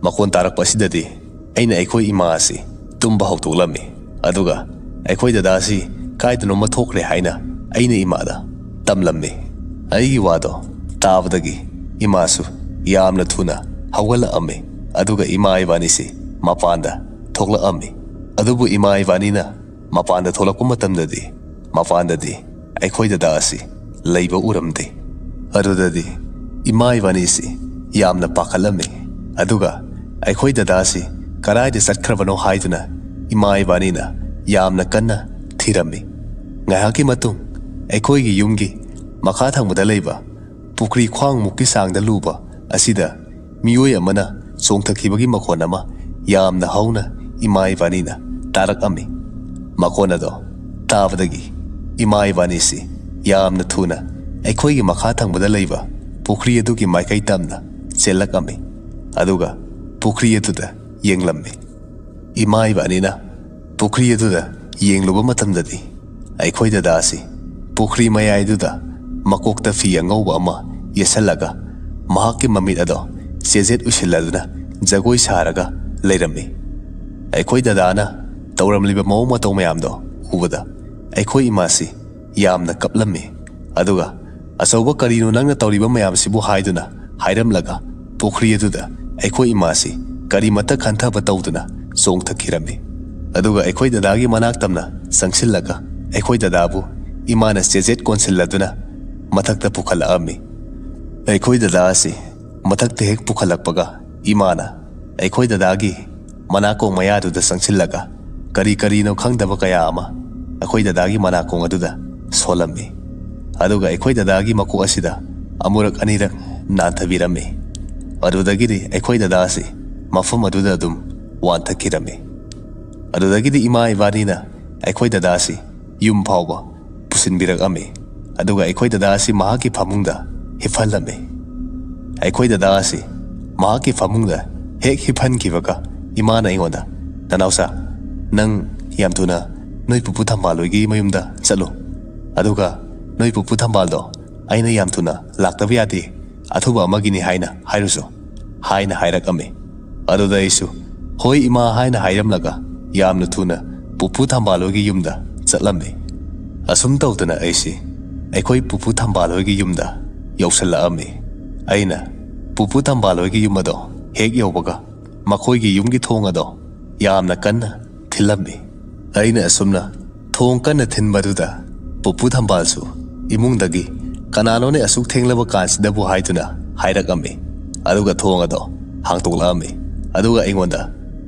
ꯃꯈꯣꯟ ꯇꯥꯔꯛꯄ ꯑꯁꯤꯗꯗꯤ ꯑꯩꯅ ꯑꯩꯈꯣꯏ ꯏꯃꯥ ꯑꯁꯤ ꯇꯨꯝꯕ ꯍꯧꯗꯣꯛꯂꯝꯃꯤ꯫ ꯑꯗꯨꯒ ꯑꯩꯈꯣꯏ ꯗꯗꯥ ꯑꯁꯤ ꯀꯥꯏꯗꯅꯣꯃ ꯊꯣꯛꯈ꯭ꯔꯦ ꯍꯥꯏꯅ ꯑꯩꯅ ꯏꯃꯥꯗ ꯇꯝꯂꯝꯃꯤ꯫ ꯑꯩꯒꯤ ꯋꯥꯗꯣ ꯇꯥꯕꯗꯒꯤ ꯏꯃꯥꯁꯨ ꯌꯥꯝꯅ ꯊꯨꯅ ꯍꯧꯒꯠꯂꯛꯑꯝꯃꯤ꯫ ꯑꯗꯨꯒ ꯏꯃꯥ ꯏꯕꯥꯅꯤꯁꯤ ꯃꯄꯥꯟꯗ ꯊꯣꯛꯂꯛꯑꯝꯃꯤ꯫ ꯑꯗꯨꯕꯨ ꯏꯃꯥ ꯏꯕꯥꯅꯤꯅ ꯃꯄꯥꯟꯗ ꯊꯣꯛꯂꯛꯄ ꯃꯇꯝꯗꯗꯤ, ꯃꯄꯥꯟꯗꯗꯤ ꯑꯩꯈꯣꯏ ꯗꯗꯥ ꯑꯁꯤ ꯂꯩꯕ ꯎꯔꯝꯗꯦ꯫ ꯑꯗꯨꯗꯗꯤ ꯏꯃꯥ ꯏꯕꯥꯅꯤꯁꯤ ꯌꯥꯝꯅ ꯄꯥꯈꯠꯂꯝꯃꯤ꯫ ꯑꯗꯨꯒ ꯑꯩꯈꯣꯏ ꯗꯗꯥꯁꯤ ꯀꯗꯥꯏꯗ ꯆꯠꯈ꯭ꯔꯕꯅꯣ ꯍꯥꯏꯗꯨꯅ ꯏꯃꯥ ꯏꯕꯥꯅꯤꯅ ꯌꯥꯝꯅ ꯀꯟꯅ ꯊꯤꯔꯝꯃꯤ꯫ ꯉꯥꯏꯍꯥꯛꯀꯤ ꯃꯇꯨꯡ ꯑꯩꯈꯣꯏꯒꯤ ꯌꯨꯝꯒꯤ ꯃꯈꯥ ꯊꯪꯕꯗ ꯂꯩꯕ ꯄꯨꯈ꯭ꯔꯤ ꯈ꯭ꯋꯥꯡꯃꯨꯛꯀꯤ ꯆꯥꯡꯗ ꯂꯨꯕ ꯑꯁꯤꯗ ꯃꯤꯑꯣꯏ ꯑꯃꯅ ꯆꯣꯡꯊꯈꯤꯕꯒꯤ ꯃꯈꯣꯟ ꯑꯃ ꯌꯥꯝꯅ ꯍꯧꯅ ꯏꯃꯥ ꯏꯕꯥꯅꯤꯅ ꯇꯥꯔꯛꯑꯝꯃꯤ꯫ ꯃꯈꯣꯟ ꯑꯗꯣ ꯇꯥꯕꯗꯒꯤ ꯏꯃꯥ ꯏꯕꯥꯅꯤꯁꯤ ꯌꯥꯝꯅ ꯊꯨꯅ ꯑꯩꯈꯣꯏꯒꯤ ꯃꯈꯥ ꯊꯪꯕꯗ ꯂꯩꯕ ꯄꯨꯈ꯭ꯔꯤ ꯑꯗꯨꯒꯤ ꯃꯥꯏꯀꯩ ꯇꯝꯅ ꯆꯦꯜꯂꯛꯑꯝꯃꯤ꯫ ꯑꯗꯨꯒ ꯄꯨꯈ꯭ꯔꯤ ꯑꯗꯨꯗ ꯌꯦꯡꯂꯝꯃꯤ꯫ ꯏꯃꯥ ꯏꯕꯥꯅꯤꯅ ꯄꯨꯈ꯭ꯔꯤ ꯑꯗꯨꯗ ꯌꯦꯡꯂꯨꯕ ꯃꯇꯝꯗꯗꯤ ꯑꯩꯈꯣꯏ ꯗꯗꯥ ꯑꯁꯤ ꯄꯨꯈ꯭ꯔꯤ ꯃꯌꯥꯏꯗꯨꯗ ꯃꯀꯣꯛꯇ ꯐꯤ ꯑꯉꯧꯕ ꯑꯃ ꯌꯦꯠꯁꯜꯂꯒ ꯃꯍꯥꯛꯀꯤ ꯃꯃꯤꯠ ꯑꯗꯣ ꯆꯦꯖꯦꯠ ꯎꯏꯁꯤꯜꯂꯗꯨꯅ ꯖꯒꯣꯏ ꯁꯥꯔꯒ ꯂꯩꯔꯝꯃꯤ꯫ ꯑꯩꯈꯣꯏ ꯗꯗꯥꯅ ꯇꯧꯔꯝꯂꯤꯕ ꯃꯑꯣꯡ ꯃꯇꯧ ꯃꯌꯥꯝꯗꯣ ꯎꯕꯗ ꯑꯩꯈꯣꯏ ꯏꯃꯥꯁꯤ ꯌꯥꯝꯅ ꯀꯞꯂꯝꯃꯤ꯫ ꯑꯗꯨꯒ "ꯑꯆꯧꯕ, ꯀꯔꯤꯅꯣ ꯅꯪꯅ ꯇꯧꯔꯤꯕ ꯃꯌꯥꯝꯁꯤꯕꯨ?" ꯍꯥꯏꯗꯨꯅ ꯍꯥꯏꯔꯝꯂꯒ ꯄꯨꯈ꯭ꯔꯤ ꯑꯗꯨꯗ ꯑꯩꯈꯣꯏ ꯏꯃꯥꯁꯤ ꯀꯔꯤꯃꯠꯇ ꯈꯟꯊꯕ ꯇꯧꯗꯨꯅ ꯆꯣꯡꯊꯈꯤꯔꯝꯃꯤ꯫ ꯑꯗꯨꯒ ꯑꯩꯈꯣꯏ ꯗꯗꯥꯒꯤ ꯃꯅꯥꯛ ꯇꯝꯅ ꯆꯪꯁꯤꯜꯂꯒ ꯑꯩꯈꯣꯏ ꯗꯗꯥꯕꯨ ꯏꯃꯥꯅ ꯆꯦꯖꯦꯠ ꯀꯣꯟꯁꯤꯜꯂꯗꯨꯅ ꯃꯊꯛꯇ ꯄꯨꯈꯠꯂꯛꯑꯝꯃꯤ꯫ ꯑꯩꯈꯣꯏ ꯗꯗꯥ ꯑꯁꯤ ꯃꯊꯛꯇ ꯍꯦꯛ ꯄꯨꯈꯠꯂꯛꯄꯒ ꯏꯃꯥꯅ ꯑꯩꯈꯣꯏ ꯗꯗꯥꯒꯤ ꯃꯅꯥꯀꯣꯡ ꯃꯌꯥꯗꯨꯗ ꯆꯪꯁꯤꯜꯂꯒ ꯀꯔꯤ ꯀꯔꯤꯅꯣ ꯈꯪꯗꯕ ꯀꯌꯥ ꯑꯃ ꯑꯩꯈꯣꯏ ꯗꯗꯥꯒꯤ ꯃꯅꯥꯀꯣꯡ ꯑꯗꯨꯗ ꯁꯣꯜꯂꯝꯃꯤ꯫ ꯑꯗꯨꯒ ꯑꯩꯈꯣꯏ ꯗꯗꯥꯒꯤ ꯃꯀꯣꯛ ꯑꯁꯤꯗ ꯑꯃꯨꯔꯛ ꯑꯅꯤꯔꯛ ꯅꯥꯟꯊꯕꯤꯔꯝꯃꯤ꯫ ꯑꯗꯨꯗꯒꯤꯗꯤ ꯑꯩꯈꯣꯏ ꯗꯗꯥ ꯑꯁꯤ ꯃꯐꯝ ꯑꯗꯨꯗ ꯑꯗꯨꯝ ꯋꯥꯟꯊꯈꯤꯔꯝꯃꯤ꯫ ꯑꯗꯨꯗꯒꯤꯗꯤ ꯏꯃꯥ ꯏꯕꯥꯅꯤꯅ ꯑꯩꯈꯣꯏ ꯗꯗꯥ ꯑꯁꯤ ꯌꯨꯝ ꯐꯥꯎꯕ ꯄꯨꯁꯤꯟꯕꯤꯔꯛꯑꯝꯃꯤ꯫ ꯑꯗꯨꯒ ꯑꯩꯈꯣꯏ ꯗꯗꯥ ꯑꯁꯤ ꯃꯍꯥꯛꯀꯤ ꯐꯃꯨꯡꯗ ꯍꯤꯞꯍꯜꯂꯝꯃꯤ꯫ ꯑꯩꯈꯣꯏ ꯗꯗꯥ ꯑꯁꯤ ꯃꯍꯥꯛꯀꯤ ꯐꯃꯨꯡꯗ ꯍꯦꯛ ꯍꯤꯞꯍꯟꯈꯤꯕꯒ ꯏꯃꯥꯅ ꯑꯩꯉꯣꯟꯗ, "ꯅꯅꯥꯎꯆꯥ, ꯅꯪ ꯌꯥꯝ ꯊꯨꯅ ꯅꯣꯏ ꯄꯨꯄꯨ ꯊꯝꯕꯥꯜ ꯍꯣꯏꯒꯤ ꯃꯌꯨꯝꯗ ꯆꯠꯂꯨ꯫ ꯑꯗꯨꯒ ꯅꯣꯏ ꯄꯨꯄꯨ ꯊꯝꯕꯥꯜꯗꯣ ꯑꯩꯅ ꯌꯥꯝ ꯊꯨꯅ ꯂꯥꯛꯇꯕ ꯌꯥꯗꯦ, ꯑꯊꯨꯕ ꯑꯃꯒꯤꯅꯤ ꯍꯥꯏꯅ ꯍꯥꯏꯔꯨꯁꯨ" ꯍꯥꯏꯅ ꯍꯥꯏꯔꯛꯑꯝꯃꯤ꯫ ꯑꯗꯨꯗ ꯑꯩꯁꯨ "ꯍꯣꯏ ꯏꯃꯥ" ꯍꯥꯏꯅ ꯍꯥꯏꯔꯝꯂꯒ ꯌꯥꯝꯅ ꯊꯨꯅ ꯄꯨꯄꯨ ꯊꯝꯕꯥꯜ ꯍꯣꯏꯒꯤ ꯌꯨꯝꯗ ꯆꯠꯂꯝꯃꯤ꯫ ꯑꯁꯨꯝ ꯇꯧꯗꯅ ꯑꯩꯁꯤ ꯑꯩꯈꯣꯏ ꯄꯨꯄꯨ ꯊꯝꯕꯥꯜ ꯍꯣꯏꯒꯤ ꯌꯨꯝꯗ ꯌꯧꯁꯜꯂꯛꯑꯝꯃꯤ꯫ ꯑꯩꯅ ꯄꯨꯄꯨ ꯊꯝꯕꯥꯜ ꯍꯣꯏꯒꯤ ꯌꯨꯝ ꯑꯗꯣ ꯍꯦꯛ ꯌꯧꯕꯒ ꯃꯈꯣꯏꯒꯤ ꯌꯨꯝꯒꯤ ꯊꯣꯡ ꯑꯗꯣ ꯌꯥꯝꯅ ꯀꯟꯅ ꯊꯤꯜꯂꯝꯃꯤ꯫ ꯑꯩꯅ ꯑꯁꯨꯝꯅ ꯊꯣꯡ ꯀꯟꯅ ꯊꯤꯟꯕꯗꯨꯗ ꯄꯨꯄꯨ ꯊꯝꯕꯥꯜꯁꯨ ꯏꯃꯨꯡꯗꯒꯤ "ꯀꯅꯥꯅꯣꯅꯦ ꯑꯁꯨꯛ ꯊꯦꯡꯂꯕ ꯀꯥꯟꯁꯤꯗꯕꯨ?" ꯍꯥꯏꯗꯨꯅ ꯍꯥꯏꯔꯛꯑꯝꯃꯤ꯫ ꯑꯗꯨꯒ ꯊꯣꯡ ꯑꯗꯣ ꯍꯥꯡꯇꯣꯛꯂꯛꯑꯝꯃꯤ꯫ ꯑꯗꯨꯒ ꯑꯩꯉꯣꯟꯗ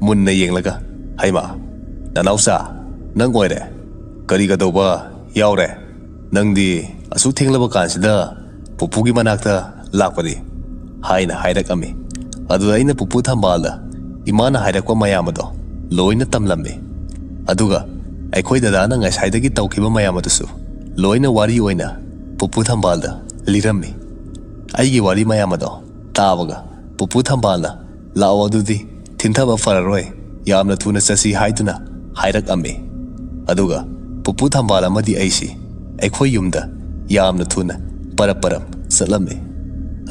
ꯃꯨꯟꯅ ꯌꯦꯡꯂꯒ, "ꯍꯩꯃꯥ, ꯅꯅꯥꯎꯆꯥ, ꯅꯪ ꯑꯣꯏꯔꯦ? ꯀꯔꯤ ꯀꯗꯧꯕ ꯌꯥꯎꯔꯦ? ꯅꯪꯗꯤ ꯑꯁꯨꯛ ꯊꯦꯡꯂꯕ ꯀꯥꯟꯁꯤꯗ ꯄꯨꯄꯨꯒꯤ ꯃꯅꯥꯛꯇ ꯂꯥꯛꯄꯗꯤ?" ꯍꯥꯏꯅ ꯍꯥꯏꯔꯛꯑꯝꯃꯤ꯫ ꯑꯗꯨꯗ ꯑꯩꯅ ꯄꯨꯄꯨ ꯊꯝꯕꯥꯜꯗ ꯏꯃꯥꯅ ꯍꯥꯏꯔꯛꯄ ꯃꯌꯥꯝ ꯑꯗꯣ ꯂꯣꯏꯅ ꯇꯝꯂꯝꯃꯤ꯫ ꯑꯗꯨꯒ ꯑꯩꯈꯣꯏ ꯗꯗꯥꯅ ꯉꯁꯥꯏꯗꯒꯤ ꯇꯧꯈꯤꯕ ꯃꯌꯥꯝ ꯑꯗꯨꯁꯨ ꯂꯣꯏꯅ ꯋꯥꯔꯤ ꯑꯣꯏꯅ ꯄꯨꯄꯨ ꯊꯝꯕꯥꯜꯗ ꯂꯤꯔꯝꯃꯤ꯫ ꯑꯩꯒꯤ ꯋꯥꯔꯤ ꯃꯌꯥꯝ ꯑꯗꯣ ꯇꯥꯕꯒ ꯄꯨꯄꯨ ꯊꯝꯕꯥꯜꯅ, "ꯂꯥꯛꯑꯣ, ꯑꯗꯨꯗꯤ ꯊꯤꯟꯊꯕ ꯐꯔꯔꯣꯏ, ꯌꯥꯝꯅ ꯊꯨꯅ ꯆꯠꯁꯤ" ꯍꯥꯏꯗꯨꯅ ꯍꯥꯏꯔꯛꯑꯝꯃꯤ꯫ ꯑꯗꯨꯒ ꯄꯨꯄꯨ ꯊꯝꯕꯥꯜ ꯑꯃꯗꯤ ꯑꯩꯁꯤ ꯑꯩꯈꯣꯏ ꯌꯨꯝꯗ ꯌꯥꯝꯅ ꯊꯨꯅ ꯄꯔꯞ ꯄꯔꯞ ꯆꯠꯂꯝꯃꯤ꯫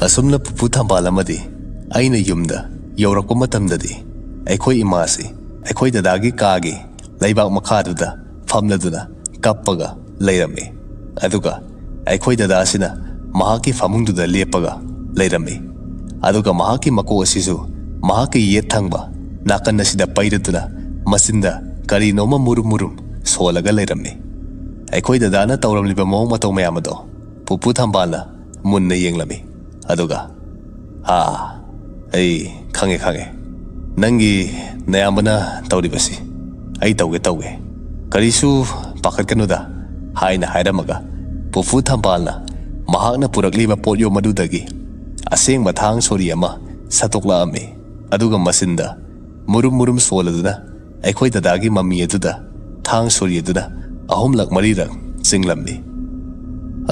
ꯑꯁꯨꯝꯅ ꯄꯨꯄꯨ ꯊꯝꯕꯥꯜ ꯑꯃꯗꯤ ꯑꯩꯅ ꯌꯨꯝꯗ ꯌꯧꯔꯛꯄ ꯃꯇꯝꯗꯗꯤ ꯑꯩꯈꯣꯏ ꯏꯃꯥꯁꯤ ꯑꯩꯈꯣꯏ ꯗꯗꯥꯒꯤ ꯀꯥꯒꯤ ꯂꯩꯕꯥꯛ ꯃꯈꯥꯗꯨꯗ ꯐꯝꯂꯗꯨꯅ ꯀꯞꯄꯒ ꯂꯩꯔꯝꯃꯤ꯫ ꯑꯗꯨꯒ ꯑꯩꯈꯣꯏ ꯗꯗꯥꯁꯤꯅ ꯃꯍꯥꯛꯀꯤ ꯐꯃꯨꯡꯗꯨꯗ ꯂꯦꯞꯄꯒ ꯂꯩꯔꯝꯃꯤ꯫ ꯑꯗꯨꯒ ꯃꯍꯥꯛꯀꯤ ꯃꯀꯣꯛ ꯑꯁꯤꯁꯨ ꯃꯍꯥꯛꯀꯤ ꯌꯦꯠ ꯊꯪꯕ ꯅꯥꯀꯟ ꯑꯁꯤꯗ ꯄꯩꯔꯗꯨꯅ ꯃꯆꯤꯟꯗ ꯀꯔꯤꯅꯣꯃ ꯃꯨꯔꯨꯝ ꯃꯨꯔꯨꯝ ꯁꯣꯜꯂꯒ ꯂꯩꯔꯝꯃꯤ꯫ ꯑꯩꯈꯣꯏ ꯗꯗꯥꯅ ꯇꯧꯔꯝꯂꯤꯕ ꯃꯑꯣꯡ ꯃꯇꯧ ꯃꯌꯥꯝ ꯑꯗꯣ ꯄꯨꯄꯨ ꯊꯝꯕꯥꯜꯅ ꯃꯨꯟꯅ ꯌꯦꯡꯂꯝꯃꯤ꯫ ꯑꯗꯨꯒ, "ꯑꯥ, ꯑꯩ ꯈꯪꯉꯦ, ꯈꯪꯉꯦ꯫ ꯅꯪꯒꯤ ꯅꯌꯥꯝꯕꯅ ꯇꯧꯔꯤꯕꯁꯤ ꯑꯩ ꯇꯧꯒꯦ, ꯇꯧꯒꯦ꯫ ꯀꯔꯤꯁꯨ ꯄꯥꯈꯠꯀꯅꯨꯗ" ꯍꯥꯏꯅ ꯍꯥꯏꯔꯝꯃꯒ ꯄꯨꯄꯨ ꯊꯝꯕꯥꯜꯅ ꯃꯍꯥꯛꯅ ꯄꯨꯔꯛꯂꯤꯕ ꯄꯣꯠꯌꯣꯝ ꯑꯗꯨꯗꯒꯤ ꯑꯁꯦꯡꯕ ꯊꯥꯡ ꯁꯣꯔꯤ ꯑꯃ ꯁꯠꯇꯣꯛꯂꯛꯑꯝꯃꯤ꯫ ꯑꯗꯨꯒ ꯃꯆꯤꯟꯗ ꯃꯨꯔꯨꯝ ꯃꯨꯔꯨꯝ ꯁꯣꯜꯂꯗꯨꯅ ꯑꯩꯈꯣꯏ ꯗꯗꯥꯒꯤ ꯃꯃꯤ ꯑꯗꯨꯗ ꯊꯥꯡ ꯁꯣꯔꯤ ꯑꯗꯨꯅ ꯑꯍꯨꯝꯂꯛ ꯃꯔꯤꯔꯛ ꯆꯤꯡꯂꯝꯃꯤ꯫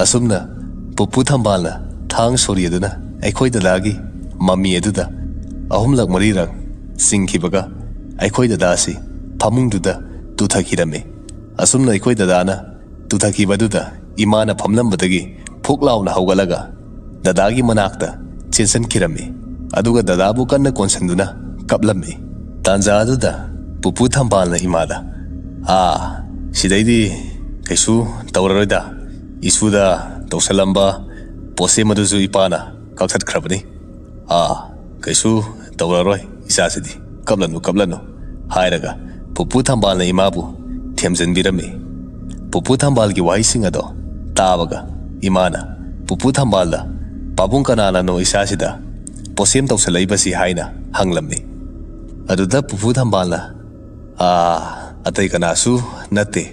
ꯑꯁꯨꯝꯅ ꯄꯨꯄꯨ ꯊꯝꯕꯥꯜꯅ ꯊꯥꯡ ꯁꯣꯔꯤ ꯑꯗꯨꯅ ꯑꯩꯈꯣꯏ ꯗꯗꯥꯒꯤ ꯃꯃꯤ ꯑꯗꯨꯗ ꯑꯍꯨꯝꯂꯛ ꯃꯔꯤꯔꯛ ꯆꯤꯡꯈꯤꯕꯒ ꯑꯩꯈꯣꯏ ꯗꯗꯥꯁꯤ ꯐꯃꯨꯡꯗꯨꯗ ꯇꯨꯊꯈꯤꯔꯝꯃꯤ꯫ ꯑꯁꯨꯝꯅ ꯑꯩꯈꯣꯏ ꯗꯗꯥꯅ ꯇꯨꯊꯈꯤꯕꯗꯨꯗ ꯏꯃꯥꯅ ꯐꯝꯂꯝꯕꯗꯒꯤ ꯐꯨꯛ ꯂꯥꯎꯅ ꯍꯧꯒꯠꯂꯒ ꯗꯗꯥꯒꯤ ꯃꯅꯥꯛꯇ ꯆꯦꯟꯁꯤꯟꯈꯤꯔꯝꯃꯤ꯫ ꯑꯗꯨꯒ ꯗꯗꯥꯕꯨ ꯀꯟꯅ ꯀꯣꯟꯁꯤꯟꯗꯨꯅ ꯀꯞꯂꯝꯃꯤ꯫ ꯇꯥꯟꯖꯥ ꯑꯗꯨꯗ ꯄꯨꯄꯨ ꯊꯝꯕꯥꯜꯅ ꯏꯃꯥꯗ, "ꯑꯥ, ꯁꯤꯗꯩꯗꯤ ꯀꯩꯁꯨ ꯇꯧꯔꯔꯣꯏꯗ꯫ ꯏꯁꯨꯗ ꯇꯧꯁꯜꯂꯝꯕ ꯄꯣꯠꯁꯦꯝ ꯑꯗꯨꯁꯨ ꯏꯄꯥꯅ ꯀꯛꯊꯠꯈ꯭ꯔꯕꯅꯤ꯫ ꯑꯥ, ꯀꯩꯁꯨ ꯇꯧꯔꯔꯣꯏ ꯏꯆꯥꯁꯤꯗꯤ꯫ ꯀꯞꯂꯅꯨ, ꯀꯞꯂꯅꯨ꯫ ꯍꯥꯏꯔꯒ ꯄꯨꯄꯨ ꯊꯝꯕꯥꯜꯅ ꯏꯃꯥꯕꯨ ꯊꯦꯝꯖꯤꯟꯕꯤꯔꯝꯃꯤ꯫ ꯄꯨꯄꯨ ꯊꯝꯕꯥꯜꯒꯤ ꯋꯥꯍꯩꯁꯤꯡ ꯑꯗꯣ ꯇꯥꯕꯒ ꯏꯃꯥꯅ ꯄꯨꯄꯨ ꯊꯝꯕꯥꯜꯗ "ꯄꯥꯕꯨꯡ ꯀꯅꯥꯅꯅꯣ ꯏꯆꯥꯁꯤꯗ ꯄꯣꯠꯁꯦꯝ ꯇꯧꯁꯜꯂꯛꯏꯕꯁꯤ?" ꯍꯥꯏꯅ ꯍꯪꯂꯝꯃꯤ꯫ ꯑꯗꯨꯗ ꯄꯨꯄꯨ ꯊꯝꯕꯥꯜꯅ, "ꯑꯥ, ꯑꯇꯩ ꯀꯅꯥꯁꯨ ꯅꯠꯇꯦ,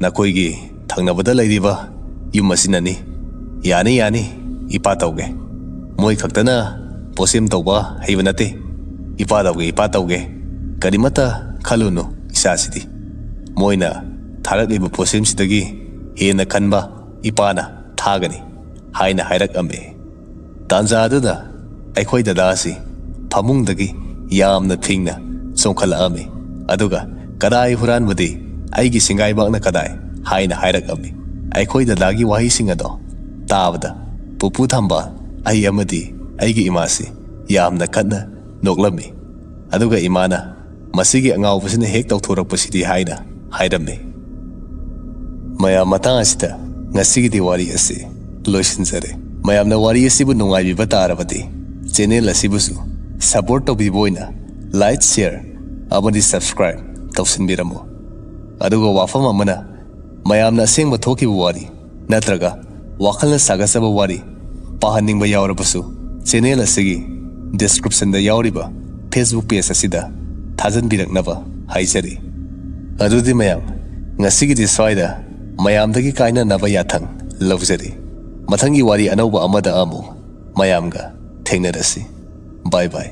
ꯅꯈꯣꯏꯒꯤ ꯊꯪꯅꯕꯗ ꯂꯩꯔꯤꯕ ꯌꯨꯝ ꯑꯁꯤꯅꯅꯤ꯫ ꯌꯥꯅꯤ, ꯌꯥꯅꯤ, ꯏꯄꯥ ꯇꯧꯒꯦ꯫ ꯃꯣꯏ ꯈꯛꯇꯅ ꯄꯣꯠꯁꯦꯝ ꯇꯧꯕ ꯍꯩꯕ ꯅꯠꯇꯦ꯫ ꯏꯄꯥ ꯇꯧꯒꯦ, ꯏꯄꯥ ꯇꯧꯒꯦ꯫ ꯀꯔꯤꯃꯠꯇ ꯈꯜꯂꯨꯅꯨ ꯏꯆꯥꯁꯤꯗꯤ꯫ ꯃꯣꯏꯅ ꯊꯥꯔꯛꯂꯤꯕ ꯄꯣꯠꯁꯦꯝꯁꯤꯗꯒꯤ ꯍꯦꯟꯅ ꯈꯟꯕ ꯏꯄꯥꯅ ꯊꯥꯒꯅꯤ" ꯍꯥꯏꯅ ꯍꯥꯏꯔꯛꯑꯝꯃꯤ꯫ ꯇꯥꯟꯖꯥ ꯑꯗꯨꯗ ꯑꯩꯈꯣꯏ ꯗꯗꯥ ꯑꯁꯤ ꯐꯃꯨꯡꯗꯒꯤ ꯌꯥꯝꯅ ꯊꯤꯡꯅ ꯆꯣꯡꯈꯠꯂꯛꯑꯝꯃꯤ꯫ ꯑꯗꯨꯒ "ꯀꯗꯥꯏ ꯍꯨꯔꯥꯟꯕꯗꯤ? ꯑꯩꯒꯤ ꯁꯤꯡꯒꯥꯏꯕꯥꯛꯅ ꯀꯗꯥꯏ?" ꯍꯥꯏꯅ ꯍꯥꯏꯔꯛꯂꯝꯃꯤ꯫ ꯑꯩꯈꯣꯏ ꯗꯗꯥꯒꯤ ꯋꯥꯍꯩꯁꯤꯡ ꯑꯗꯣ ꯇꯥꯕꯗ ꯄꯨꯄꯨ ꯊꯝꯕꯥꯜ, ꯑꯩ ꯑꯃꯗꯤ ꯑꯩꯒꯤ ꯏꯃꯥꯁꯤ ꯌꯥꯝꯅ ꯀꯟꯅ ꯅꯣꯛꯂꯝꯃꯤ꯫ ꯑꯗꯨꯒ ꯏꯃꯥꯅ "ꯃꯁꯤꯒꯤ ꯑꯉꯥꯎꯕꯁꯤꯅ ꯍꯦꯛ ꯇꯧꯊꯣꯔꯛꯄꯁꯤꯗꯤ" ꯍꯥꯏꯅ ꯍꯥꯏꯔꯝꯃꯤ꯫ ꯃꯌꯥꯝ, ꯃꯇꯥꯡ ꯑꯁꯤꯗ ꯉꯁꯤꯒꯤꯗꯤ ꯋꯥꯔꯤ ꯑꯁꯤ ꯂꯣꯏꯁꯤꯟꯖꯔꯦ꯫ ꯃꯌꯥꯝꯅ ꯋꯥꯔꯤ ꯑꯁꯤꯕꯨ ꯅꯨꯡꯉꯥꯏꯕꯤꯕ ꯇꯥꯔꯕꯗꯤ ꯆꯦꯅꯦꯜ ꯑꯁꯤꯕꯨꯁꯨ ꯁꯄꯣꯔꯠ ꯇꯧꯕꯤꯕ ꯑꯣꯏꯅ ꯂꯥꯏꯛ, ꯁꯤꯌꯔ ꯑꯃꯗꯤ ꯁꯕꯁꯀ꯭ꯔꯥꯏꯕ ꯇꯧꯁꯤꯟꯕꯤꯔꯝꯃꯨ꯫ ꯑꯗꯨꯒ ꯋꯥꯐꯝ ꯑꯃꯅ, ꯃꯌꯥꯝꯅ ꯑꯁꯦꯡꯕ ꯊꯣꯛꯈꯤꯕ ꯋꯥꯔꯤ ꯅꯠꯇ꯭ꯔꯒ ꯋꯥꯈꯜꯅ ꯁꯥꯒꯠꯆꯕ ꯋꯥꯔꯤ ꯄꯥꯍꯟꯅꯤꯡꯕ ꯌꯥꯎꯔꯕꯁꯨ ꯆꯦꯅꯦꯜ ꯑꯁꯤꯒꯤ ꯗꯤꯁꯀ꯭ꯔꯤꯞꯁꯟꯗ ꯌꯥꯎꯔꯤꯕ ꯐꯦꯁꯕꯨꯛ ꯄꯦꯖ ꯑꯁꯤꯗ ꯊꯥꯖꯟꯕꯤꯔꯛꯅꯕ ꯍꯥꯏꯖꯔꯤ꯫ ꯑꯗꯨꯗꯤ ꯃꯌꯥꯝ, ꯉꯁꯤꯒꯤꯗꯤ ꯁ꯭ꯋꯥꯏꯗ ꯃꯌꯥꯝꯗꯒꯤ ꯀꯥꯏꯅꯅꯕ ꯌꯥꯊꯪ ꯂꯧꯖꯔꯤ꯫ ꯃꯊꯪꯒꯤ ꯋꯥꯔꯤ ꯑꯅꯧꯕ ꯑꯃꯗ ꯑꯃꯨꯛ ꯃꯌꯥꯝꯒ ꯊꯦꯡꯅꯔꯁꯤ꯫ ꯕꯥꯏ ꯕꯥꯏ꯫